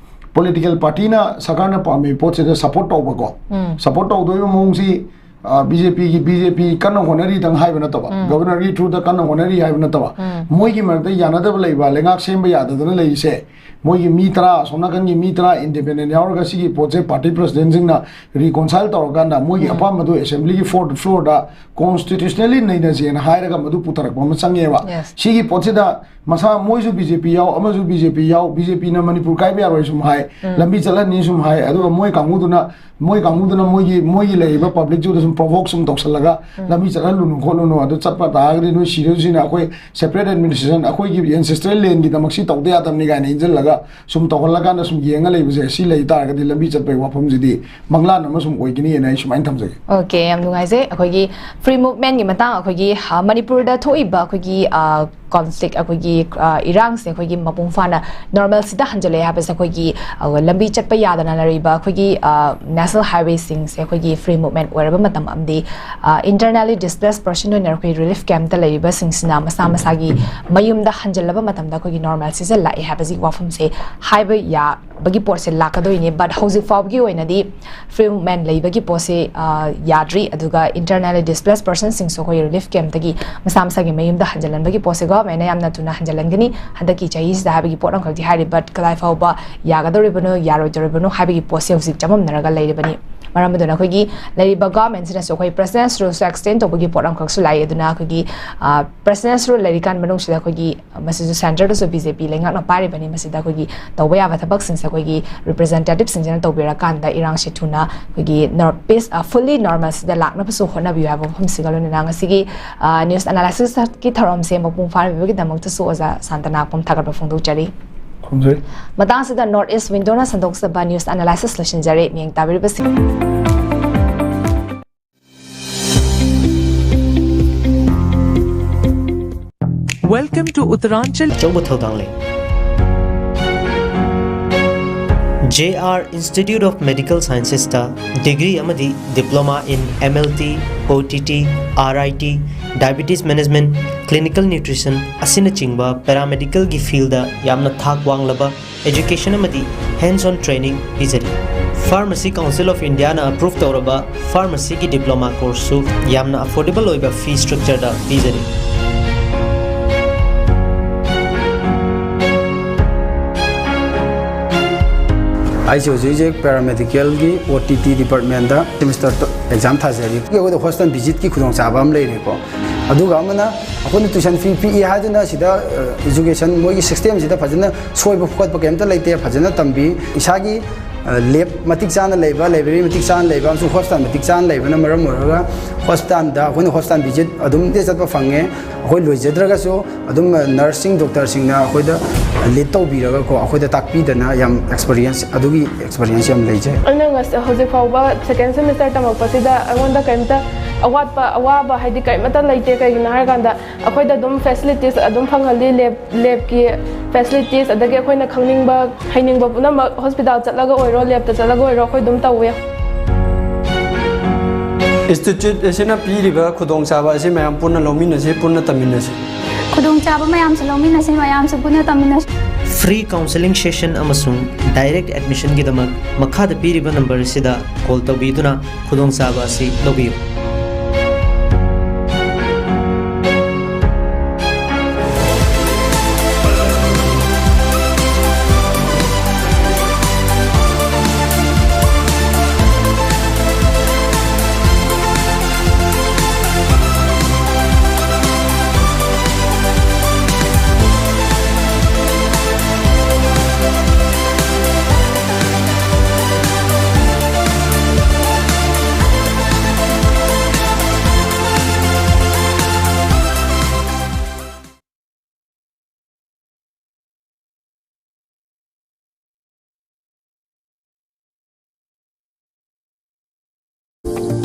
political partyꯅ ꯁꯔꯀꯥꯔꯅ ꯄꯥꯝꯃꯤ ꯄꯣꯠꯁꯤꯗ support ꯇꯧꯕꯀꯣ꯫ Support ꯇꯧꯗꯣꯏꯕ ꯃꯑꯣꯡꯁꯤ, ꯑ, BJPꯒꯤ, BJP ꯀꯟꯅ ꯍꯣꯠꯅꯔꯤꯗꯪ ꯍꯥꯏꯕ ꯅꯠꯇꯕ, governorꯒꯤ throughꯗ ꯀꯟꯅ ꯍꯣꯠꯅꯔꯤ ꯍꯥꯏꯕ ꯅꯠꯇꯕ, ꯃꯣꯏꯒꯤ ꯃꯔꯛꯇ ꯌꯥꯅꯗꯕ ꯂꯩꯕ, ꯂꯩꯉꯥꯛ ꯁꯦꯝꯕ ꯌꯥꯗꯗꯅ ꯂꯩꯔꯤꯁꯦ, ꯃꯣꯏꯒꯤ ꯃꯤ ꯇꯔꯥ, ꯑꯁꯣꯝ ꯅꯥꯀꯟꯒꯤ ꯃꯤ ꯇꯔꯥ independent ꯌꯥꯎꯔꯒ ꯁꯤꯒꯤ ꯄꯣꯠꯁꯦ party presidentꯁꯤꯡꯅ reconcile ꯇꯧꯔꯀꯥꯟꯗ ꯃꯣꯏꯒꯤ ꯑꯄꯥꯝꯕꯗꯨ assemblyꯒꯤ fourth floorꯗ constitutionally ꯅꯩꯅꯁꯦꯅ ꯍꯥꯏꯔꯒ ꯃꯗꯨ ꯄꯨꯊꯔꯛꯄ ꯑꯃ ꯆꯪꯉꯦꯕ꯫ Yes. ꯁꯤꯒꯤ ꯄꯣꯠꯁꯤꯗ ꯃꯁꯥ ꯃꯣꯏꯁꯨ BJP ꯌꯥꯎ, ꯑꯃꯁꯨ BJP ꯌꯥꯎ, BJPꯅ ꯃꯅꯤꯄꯨꯔ ꯀꯥꯏꯕ ꯌꯥꯔꯣꯏ ꯁꯨꯝ ꯍꯥꯏ, ꯂꯝꯕꯤ ꯆꯠꯍꯟꯅꯤ ꯁꯨꯝ ꯍꯥꯏ, ꯑꯗꯨꯒ ꯃꯣꯏ ꯀꯥꯡꯕꯨꯗꯨꯅ, ꯃꯣꯏ ꯀꯥꯡꯕꯨꯗꯨꯅ ꯃꯣꯏꯒꯤ, ꯃꯣꯏꯒꯤ ꯂꯩꯔꯤꯕ publicꯇꯨꯗ ꯁꯨꯝ provoke ꯁꯨꯝ ꯇꯧꯁꯜꯂꯒ, ꯂꯝꯕꯤ ꯆꯠꯍꯜꯂꯨꯅꯨ ꯈꯣꯠꯂꯨꯅꯨ, ꯑꯗꯨ ꯆꯠꯄ ꯇꯥꯔꯒꯗꯤ ꯅꯣꯏ ꯁꯤꯔꯁꯨ ꯁꯤꯅ, ꯑꯩꯈꯣꯏ separate administration, ꯑꯩꯈꯣꯏꯒꯤ ancestral landꯒꯤꯗꯃꯛ ꯁꯤ ꯇꯧꯗ ꯌꯥꯗꯕꯅꯤ ꯀꯥꯏꯅ ꯏꯟꯁꯤꯜꯂꯒ ꯁꯨꯝ ꯇꯧꯍꯜꯂꯀꯥꯟꯗ ꯁꯨꯝ ꯌꯦꯡꯉ ꯂꯩꯕꯁꯦ, ꯁꯤ ꯂꯩ ꯇꯥꯔꯒꯗꯤ ꯂꯝꯕꯤ ꯆꯠꯄꯒꯤ ꯋꯥꯐꯝꯁꯤꯗꯤ ꯃꯪꯂꯥꯟ ꯑꯃ ꯁꯨꯝ ꯑꯣꯏꯒꯅꯤꯅ ꯑꯩ ꯁꯨꯃꯥꯏꯅ ꯊꯝꯖꯒꯦ꯫ Okay, ꯌꯥꯝ ꯅꯨꯡꯉꯥꯏꯖꯩ꯫ ꯑꯩꯈꯣꯏꯒꯤ free movementꯀꯤ ꯃꯇꯥꯡ, ꯑꯩꯈꯣꯏꯒꯤ, ꯑ, ꯃꯅꯤꯄꯨꯔꯗ ꯊꯣꯛꯏꯕ ꯑꯩꯈꯣꯏꯒꯤ, ꯑ, ꯀꯣꯟꯐ꯭ꯂꯤꯛ, ꯑꯩꯈꯣꯏꯒꯤ ꯑ, ꯏꯔꯥꯡꯁꯦ ꯑꯩꯈꯣꯏꯒꯤ ꯃꯄꯨꯡ ꯐꯥꯅ ꯅꯣꯔꯃꯦꯜꯁꯤꯗ ꯍꯟꯖꯤꯜꯂꯛꯑꯦ ꯍꯥꯏꯕꯁꯦ ꯑꯩꯈꯣꯏꯒꯤ ꯑ, ꯂꯝꯕꯤ ꯆꯠꯄ ꯌꯥꯗꯅ ꯂꯩꯔꯤꯕ ꯑꯩꯈꯣꯏꯒꯤ ꯅꯦꯁꯅꯦꯜ ꯍꯥꯏꯋꯦꯁꯤꯡꯁꯦ ꯑꯩꯈꯣꯏꯒꯤ ꯐ꯭ꯔꯤ ꯃꯨꯚꯃꯦꯟꯠ ꯑꯣꯏꯔꯕ ꯃꯇꯝ ꯑꯃꯗꯤ ꯏꯟꯇꯔꯅꯦꯜꯂꯤ ꯗꯤꯁꯄ꯭ꯂꯦꯁ ꯄꯔꯁꯟ ꯑꯣꯏꯅ ꯑꯩꯈꯣꯏ ꯔꯤꯂꯤꯐ ꯀꯦꯝꯞꯇ ꯂꯩꯔꯤꯕꯁꯤꯡꯁꯤꯅ ꯃꯁꯥ ꯃꯁꯥꯒꯤ ꯃꯌꯨꯝꯗ ꯍꯟꯖꯤꯜꯂꯕ ꯃꯇꯝꯗ ꯑꯩꯈꯣꯏꯒꯤ ꯅꯣꯔꯃꯦꯜꯁꯤꯁꯦ ꯂꯥꯛꯑꯦ ꯍꯥꯏꯕꯁꯤꯒꯤ ꯋꯥꯐꯝꯁꯦ ꯍꯥꯏꯕ ꯌꯥꯕꯒꯤ ꯄꯣꯠꯁꯦ ꯂꯥꯛꯀꯗꯣꯏꯅꯦ꯫ ꯕꯠ ꯍꯧꯖꯤꯛ ꯐꯥꯎꯕꯒꯤ ꯑꯣꯏꯅꯗꯤ ꯐ꯭ꯔꯤ ꯃꯨꯚꯃꯦꯟꯠ ꯂꯩꯕꯒꯤ ꯄꯣꯠꯁꯦ ꯑ, ꯌꯥꯗ꯭ꯔꯤ꯫ ꯑꯗꯨꯒ ꯏꯟꯇꯔꯅꯦꯜꯂꯤ ꯗꯤꯁꯄ꯭ꯂꯦꯁ ꯄꯔꯁꯟꯁꯤꯡꯁꯨ ꯑꯩꯈꯣꯏ ꯔꯤꯂꯤꯐ ꯀꯦꯝꯞꯇꯒꯤ ꯃꯁꯥ ꯃꯁꯥꯒꯤ ꯃꯌꯨꯝꯗ ꯍꯟꯖꯤꯜꯍꯟꯕꯒꯤ ꯄꯣꯠꯁꯦ ꯒꯣꯚꯔꯟꯃꯦꯟꯠꯅ ꯌꯥꯝꯅ ꯊꯨꯅ ꯍꯟꯖꯤꯜꯍꯟꯒꯅꯤ ꯍꯟꯗꯛꯀꯤ ꯆꯍꯤꯁꯤꯗ ꯍꯥꯏꯕꯒꯤ ꯄꯣꯠ ꯑꯃꯈꯛꯇꯤ ꯍꯥꯏꯔꯤ꯫ ꯕꯠ ꯀꯗꯥꯏ ꯐꯥꯎꯕ ꯌꯥꯒꯗꯧꯔꯤꯕꯅꯣ ꯌꯥꯔꯣꯏꯗꯧꯔꯤꯕꯅꯣ ꯍꯥꯏꯕꯒꯤ ꯄꯣꯠꯁꯦ ꯍꯧꯖꯤꯛ ꯆꯃꯝꯅꯔꯒ ꯂꯩꯔꯤꯕꯅꯤ꯫ ꯃꯔꯝ ꯑꯗꯨꯅ ꯑꯩꯈꯣꯏꯒꯤ ꯂꯩꯔꯤꯕ ꯒꯣꯚꯔꯟꯃꯦꯟꯠꯁꯤꯅꯁꯨ ꯑꯩꯈꯣꯏ ꯄ꯭ꯔꯦꯁꯤꯗꯦꯟꯁ ꯔꯨꯜꯁꯨ ꯑꯦꯛꯁꯇꯦꯟ ꯇꯧꯕꯒꯤ ꯄꯣꯠ ꯑꯃꯈꯛꯁꯨ ꯂꯥꯛꯏ꯫ ꯑꯗꯨꯅ ꯑꯩꯈꯣꯏꯒꯤ ꯄ꯭ꯔꯦꯁꯤꯗꯦꯟꯁ ꯔꯨꯜ ꯂꯩꯔꯤꯀꯥꯟ ꯃꯅꯨꯡꯁꯤꯗ ꯑꯩꯈꯣꯏꯒꯤ ꯃꯁꯤꯁꯨ ꯁꯦꯟꯇꯔꯗꯁꯨ ꯕꯤ ꯖꯦ ꯄꯤ ꯂꯩꯉꯥꯛꯅ ꯄꯥꯏꯔꯤꯕꯅꯤ꯫ ꯃꯁꯤꯗ ꯑꯩꯈꯣꯏꯒꯤ ꯇꯧꯕ ꯌꯥꯕ ꯊꯕꯛꯁꯤꯡꯁꯦ ꯑꯩꯈꯣꯏꯒꯤ ꯔꯤꯄ꯭ꯔꯦꯖꯦꯟꯇꯦꯇꯤꯚꯁꯤꯡꯁꯤꯅ ꯇꯧꯕꯤꯔꯀꯥꯟꯗ ꯏꯔꯥꯡꯁꯦ ꯊꯨꯅ ꯑꯩꯈꯣꯏꯒꯤ ꯅꯣꯔ ꯄꯤꯁ ꯐꯨꯜꯂꯤ ꯅꯣꯔꯃꯦꯜꯁꯤꯗ ꯂꯥꯛꯅꯕꯁꯨ ꯍꯣꯠꯅꯕꯤꯌꯨ ꯍꯥꯏꯕ ꯋꯥꯐꯝꯁꯤꯒ ꯂꯣꯏꯅꯅ ꯉꯁꯤꯒꯤ ꯅ꯭ꯌꯨꯁ ꯑꯦꯅꯥꯂꯥꯏꯁꯤꯁꯀꯤ ꯊꯧꯔꯝꯁꯦ ꯃꯄꯨꯡ ꯐꯥꯍꯟꯕꯤꯕꯒꯤꯗꯃꯛꯇꯁꯨ ꯑꯣꯖꯥ ꯁꯥꯟꯇꯅꯥ ꯈꯣꯝ ꯊꯥꯒꯠꯄ ꯐꯣꯡꯗꯣꯛꯆꯔꯤ꯫ ꯈꯨꯔꯨꯝꯖꯔꯤ꯫ ꯃꯇꯥꯡꯁꯤꯗ ꯅꯣꯔꯠ ꯏꯁ ꯋꯤꯟꯗꯣꯅ ꯁꯟꯗꯣꯛꯆꯕ ꯅ꯭ꯌꯨꯁ ꯑꯦꯅꯥꯂꯥꯏꯁꯤꯁ ꯂꯣꯏꯁꯤꯟꯖꯔꯦ꯫ ꯃꯤꯠꯌꯦꯡ ꯇꯥꯕꯤꯔꯤꯕꯁꯤꯡ Welcome to Uttaranchal. ꯑꯆꯧꯕ ꯊꯧꯗꯥꯡ ꯂꯩ꯫ J R Institute of Medical Sciences ꯇ degree ꯑꯃꯗꯤ Diploma in M L T, O T T, R I T, Diabetes Management, Clinical Nutrition ꯑꯁꯤꯅꯆꯤꯡꯕ paramedical ꯒꯤ field ꯗ ꯌꯥꯝꯅ ꯊꯥꯛ ꯋꯥꯡꯂꯕ education ꯑꯃꯗꯤ hands on training ꯄꯤꯖꯔꯤ꯫ Pharmacy Council of India ꯅ approve ꯇꯧꯔꯕ pharmacy ꯒꯤ diploma course ꯁꯨ ꯌꯥꯝꯅ affordable ꯑꯣꯏꯕ fee structure ꯗ ꯄꯤꯖꯔꯤ꯫ ꯑꯩꯁꯦ ꯍꯧꯖꯤꯛ ꯍꯧꯖꯤꯛ paramedical ꯒꯤ O T T department ꯇ semester exam ꯊꯥꯖꯔꯤ꯫ ꯑꯩꯈꯣꯏꯗ hostel visit ꯀꯤ ꯈꯨꯗꯣꯡꯆꯥꯕ ꯑꯃ ꯂꯩꯔꯦꯀꯣ꯫ ꯑꯗꯨꯒ ꯑꯃꯅ ꯑꯩꯈꯣꯏꯅ tuition fee ꯄꯤꯛꯏ ꯍꯥꯏꯗꯨꯅ ꯁꯤꯗ education ꯃꯣꯏꯒꯤ system ꯁꯤꯗ ꯐꯖꯅ ꯁꯣꯏꯕ ꯈꯣꯠꯄ ꯀꯩꯝꯇ ꯂꯩꯇꯦ꯫ ꯐꯖꯅ ꯇꯝꯕꯤ꯫ ꯏꯁꯥꯒꯤ lab ꯃꯇꯤꯛ ꯆꯥꯅ ꯂꯩꯕ, library ꯃꯇꯤꯛ ꯆꯥꯅ ꯂꯩꯕ ꯑꯃꯁꯨꯡ hostel ꯃꯇꯤꯛ ꯆꯥꯅ ꯂꯩꯕꯅ ꯃꯔꯝ ꯑꯣꯏꯔꯒ hostel ꯗ ꯑꯩꯈꯣꯏꯅ hostel visit ꯑꯗꯨꯝ ꯆꯠꯄ ꯐꯪꯉꯦ꯫ ꯑꯩꯈꯣꯏ ꯂꯣꯏꯖꯗ꯭ꯔꯒꯁꯨ ꯑꯗꯨꯝ nurse ꯁꯤꯡ doctor ꯁꯤꯡꯅ ꯑꯩꯈꯣꯏꯗ lead ꯇꯧꯕꯤꯔꯒꯀꯣ, ꯑꯩꯈꯣꯏꯗ ꯇꯥꯛꯄꯤꯗꯅ ꯌꯥꯝ experience, ꯑꯗꯨꯒꯤ experience ꯌꯥꯝ ꯂꯩꯖꯩ꯫ ꯑꯩꯅ ꯉꯁ- ꯍꯧꯖꯤꯛ ꯐꯥꯎꯕ second semester ꯇꯝꯃꯛꯄꯁꯤꯗ ꯑꯩꯉꯣꯟꯗ ꯀꯔꯤꯝꯇ ꯑꯋꯥꯠꯄ ꯑꯋꯥꯕ ꯍꯥꯏꯗꯤ ꯀꯔꯤꯃꯠꯇ ꯂꯩꯇꯦ꯫ ꯀꯩꯒꯤꯅꯣ ꯍꯥꯏꯔꯀꯥꯟꯗ ꯑꯩꯈꯣꯏꯗ ꯑꯗꯨꯝ facilities ꯑꯗꯨꯝ ꯐꯪꯍꯜꯂꯤ꯫ ꯂꯦꯞ ꯂꯦꯞꯀꯤ facilities, ꯑꯗꯒꯤ ꯑꯩꯈꯣꯏꯅ ꯈꯪꯅꯤꯡꯕ ꯍꯩꯅꯤꯡꯕ ꯄꯨꯝꯅꯃꯛ ꯍꯣꯁꯄꯤꯇꯥꯜ ꯆꯠꯂꯒ ꯑꯣꯏꯔꯣ, ꯂꯦꯞꯇ ꯆꯠꯂꯒ ꯑꯣꯏꯔꯣ, ꯑꯩꯈꯣꯏ ꯑꯗꯨꯝ ꯇꯧꯋꯦ꯫ ꯏꯟꯁꯇꯤꯇ꯭ꯌꯨꯠ ꯑꯁꯤꯅ ꯄꯤꯔꯤꯕ ꯈꯨꯗꯣꯡꯆꯥꯕ ꯑꯁꯤ ꯃꯌꯥꯝ ꯄꯨꯟꯅ ꯂꯧꯃꯤꯟꯅꯁꯤ, ꯄꯨꯟꯅ ꯇꯝꯃꯤꯟꯅꯁꯤ꯫ ꯈꯨꯗꯣꯡꯆꯥꯕ ꯃꯌꯥꯝꯁꯨ ꯂꯧꯃꯤꯟꯅꯁꯤ, ꯃꯌꯥꯝꯁꯨ ꯄꯨꯟꯅ ꯇꯝꯃꯤꯟꯅꯁꯤ꯫ Free counselling session ꯑꯃꯁꯨꯡ direct admission ꯒꯤꯗꯃꯛ ꯃꯈꯥꯗ ꯄꯤꯔꯤꯕ ꯅꯝꯕꯔ ꯑꯁꯤꯗ ꯀꯣꯜ ꯇꯧꯕꯤꯗꯨꯅ ꯈꯨꯗꯣꯡꯆꯥꯕ ꯑꯁꯤ ꯂꯧꯕꯤꯌꯨ꯫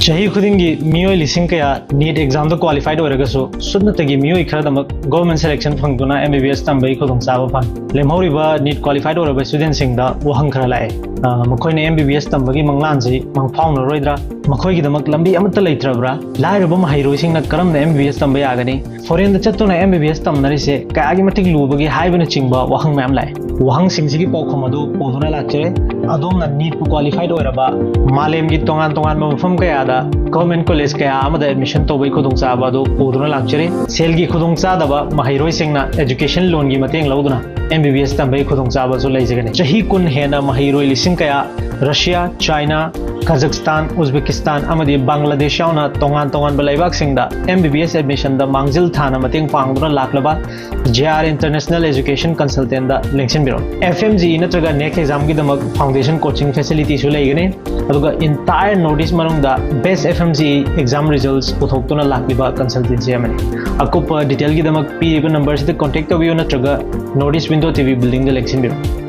ꯆꯍꯤ ꯈꯨꯗꯤꯡꯒꯤ ꯃꯤꯑꯣꯏ ꯂꯤꯁꯤꯡ ꯀꯌꯥ ꯅꯤꯠ ꯑꯦꯛꯖꯥꯝꯗ ꯀ꯭ꯋꯥꯂꯤꯐꯥꯏꯗ ꯑꯣꯏꯔꯒꯁꯨ ꯁꯨꯞꯅꯇꯒꯤ ꯃꯤꯑꯣꯏ ꯈꯔꯗꯃꯛ ꯒꯣꯔꯃꯦꯟ ꯁꯦꯂꯦꯛꯁꯟ ꯐꯪꯗꯨꯅ ꯑꯦꯝ ꯕꯤ ꯕꯤ ꯑꯦꯁ ꯇꯝꯕꯒꯤ ꯈꯨꯗꯣꯡꯆꯥꯕ ꯐꯪꯏ꯫ ꯂꯦꯝꯍꯧꯔꯤꯕ ꯅꯤꯠ ꯀ꯭ꯋꯥꯂꯤꯐꯥꯏꯗ ꯑꯣꯏꯔꯕ ꯁ꯭ꯇꯨꯗꯦꯟꯁꯤꯡꯗ ꯋꯥꯍꯪ ꯈꯔ ꯂꯥꯛꯑꯦ꯫ ꯑ, ꯃꯈꯣꯏꯅ ꯑꯦꯝ ꯕꯤ ꯕꯤ ꯑꯦꯁ ꯇꯝꯕꯒꯤ ꯃꯪꯂꯥꯟꯁꯤ ꯃꯪꯐꯥꯎꯅꯔꯣꯏꯗ꯭ꯔꯥ? ꯃꯈꯣꯏꯒꯤꯗꯃꯛ ꯂꯝꯕꯤ ꯑꯃꯠꯇ ꯂꯩꯇ꯭ꯔꯕ꯭ꯔꯥ? ꯂꯥꯏꯔꯕ ꯃꯍꯩꯔꯣꯏꯁꯤꯡꯅ ꯀꯔꯝꯅ ꯑꯦꯝ ꯕꯤ ꯕꯤ ꯑꯦꯁ ꯇꯝꯕ ꯌꯥꯒꯅꯤ? ꯐꯣꯔꯦꯟꯗ ꯆꯠꯇꯨꯅ ꯑꯦꯝ ꯕꯤ ꯕꯤ ꯑꯦꯁ ꯇꯝꯅꯔꯤꯁꯦ ꯀꯌꯥꯒꯤ ꯃꯇꯤꯛ ꯂꯨꯕꯒꯦ ꯍꯥꯏꯕꯅꯆꯤꯡꯕ ꯋꯥꯍꯪ ꯃꯌꯥꯝ ꯂꯥꯛꯑꯦ꯫ ꯋꯥꯍꯪꯁꯤꯡꯁꯤꯒꯤ ꯄꯥꯎꯈꯨꯝ ꯑꯗꯨ ꯄꯨꯗꯨꯅ ꯂꯥꯛꯆꯔꯦ꯫ ꯑꯗꯣꯝꯅ ꯅꯤꯠꯄꯨ ꯀ꯭ꯋꯥꯂꯤꯐꯥꯏꯗ ꯑꯣꯏꯔꯕ ꯃꯥꯂꯦꯝꯒꯤ ꯇꯣꯉꯥꯟ ꯇꯣꯉꯥꯟꯕ ꯃꯐꯝ ꯀꯌꯥꯗ ꯒꯚꯔꯟꯃꯦꯟꯠ ꯀꯣꯂꯦꯖ ꯀꯌꯥ ꯑꯃꯗ ꯑꯦꯗꯃꯤꯁꯟ ꯇꯧꯕꯒꯤ ꯈꯨꯗꯣꯡꯆꯥꯕ ꯑꯗꯨ ꯄꯨꯗꯨꯅ ꯂꯥꯛꯆꯔꯤ꯫ ꯁꯦꯜꯒꯤ ꯈꯨꯗꯣꯡꯆꯥꯗꯕ ꯃꯍꯩꯔꯣꯏꯁꯤꯡꯅ ꯑꯦꯖꯨꯀꯦꯁꯟ ꯂꯣꯟꯒꯤ ꯃꯇꯦꯡ ꯂꯧꯗꯨꯅ ꯑꯦꯝ ꯕꯤ ꯕꯤ ꯑꯦꯁ ꯇꯝꯕꯒꯤ ꯈꯨꯗꯣꯡꯆꯥꯕꯁꯨ ꯂꯩꯖꯒꯅꯤ꯫ ꯆꯍꯤ ꯀꯨꯟ ꯍꯦꯟꯅ ꯃꯍꯩꯔꯣꯏ ꯂꯤꯁꯤꯡ ꯀꯌꯥ ꯔꯁꯤꯌꯥ, ꯆꯥꯏꯅꯥ, ꯀꯥꯖꯥꯛꯁꯇꯥꯟ, ꯎꯖꯕꯦꯀꯤꯁꯇꯥꯟ ꯑꯃꯗꯤ ꯕꯪꯒ꯭ꯂꯥꯗꯦꯁ ꯌꯥꯎꯅ ꯇꯣꯉꯥꯟ ꯇꯣꯉꯥꯟꯕ ꯂꯩꯕꯥꯛꯁꯤꯡꯗ ꯑꯦꯝ ꯕꯤ ꯕꯤ ꯑꯦꯁ ꯑꯦꯗꯃꯤꯁꯟꯗ ꯃꯥꯡꯖꯤꯜ ꯊꯥꯅ ꯃꯇꯦꯡ ꯄꯥꯡꯗꯨꯅ ꯂꯥꯛꯂꯕ ꯖꯦ ꯑꯥꯔ ꯏꯟꯇꯔꯅꯦꯁꯅꯦꯜ ꯑꯦꯖꯨꯀꯦꯁꯟ ꯀꯟꯁꯜꯇꯦꯟꯠꯗ ꯂꯦꯡꯁꯤꯟꯕꯤꯔꯛꯎ꯫ ꯑꯦꯐ ꯑꯦꯝ ꯖꯤ ꯏ ꯅꯠꯇ꯭ꯔꯒ ꯅꯦꯛ ꯑꯦꯛꯖꯥꯝꯒꯤꯗꯃꯛ ꯐꯥꯎꯟꯗꯦꯁꯟ ꯀꯣꯆꯤꯡ ꯐꯦꯁꯤꯂꯤꯇꯤꯁꯨ ꯂꯩꯒꯅꯤ꯫ ꯑꯗꯨꯒ entire North East ꯃꯅꯨꯡꯗ best F M G E exam results ꯄꯨꯊꯣꯛꯇꯨꯅ ꯂꯥꯛꯂꯤꯕ ꯀꯟꯁꯜꯇꯦꯟꯁꯤ ꯑꯃꯅꯤ꯫ ꯑꯀꯨꯞꯄ ꯗꯤꯇꯦꯜꯒꯤꯗꯃꯛ ꯄꯤꯔꯤꯕ ꯅꯝꯕꯔꯁꯤꯗ ꯀꯣꯟꯇꯦꯛ ꯇꯧꯕꯤꯌꯨ ꯅꯠꯇ꯭ꯔꯒ North East Window T V buildingꯗ ꯂꯦꯡꯁꯤꯟꯕꯤꯔꯛꯎ꯫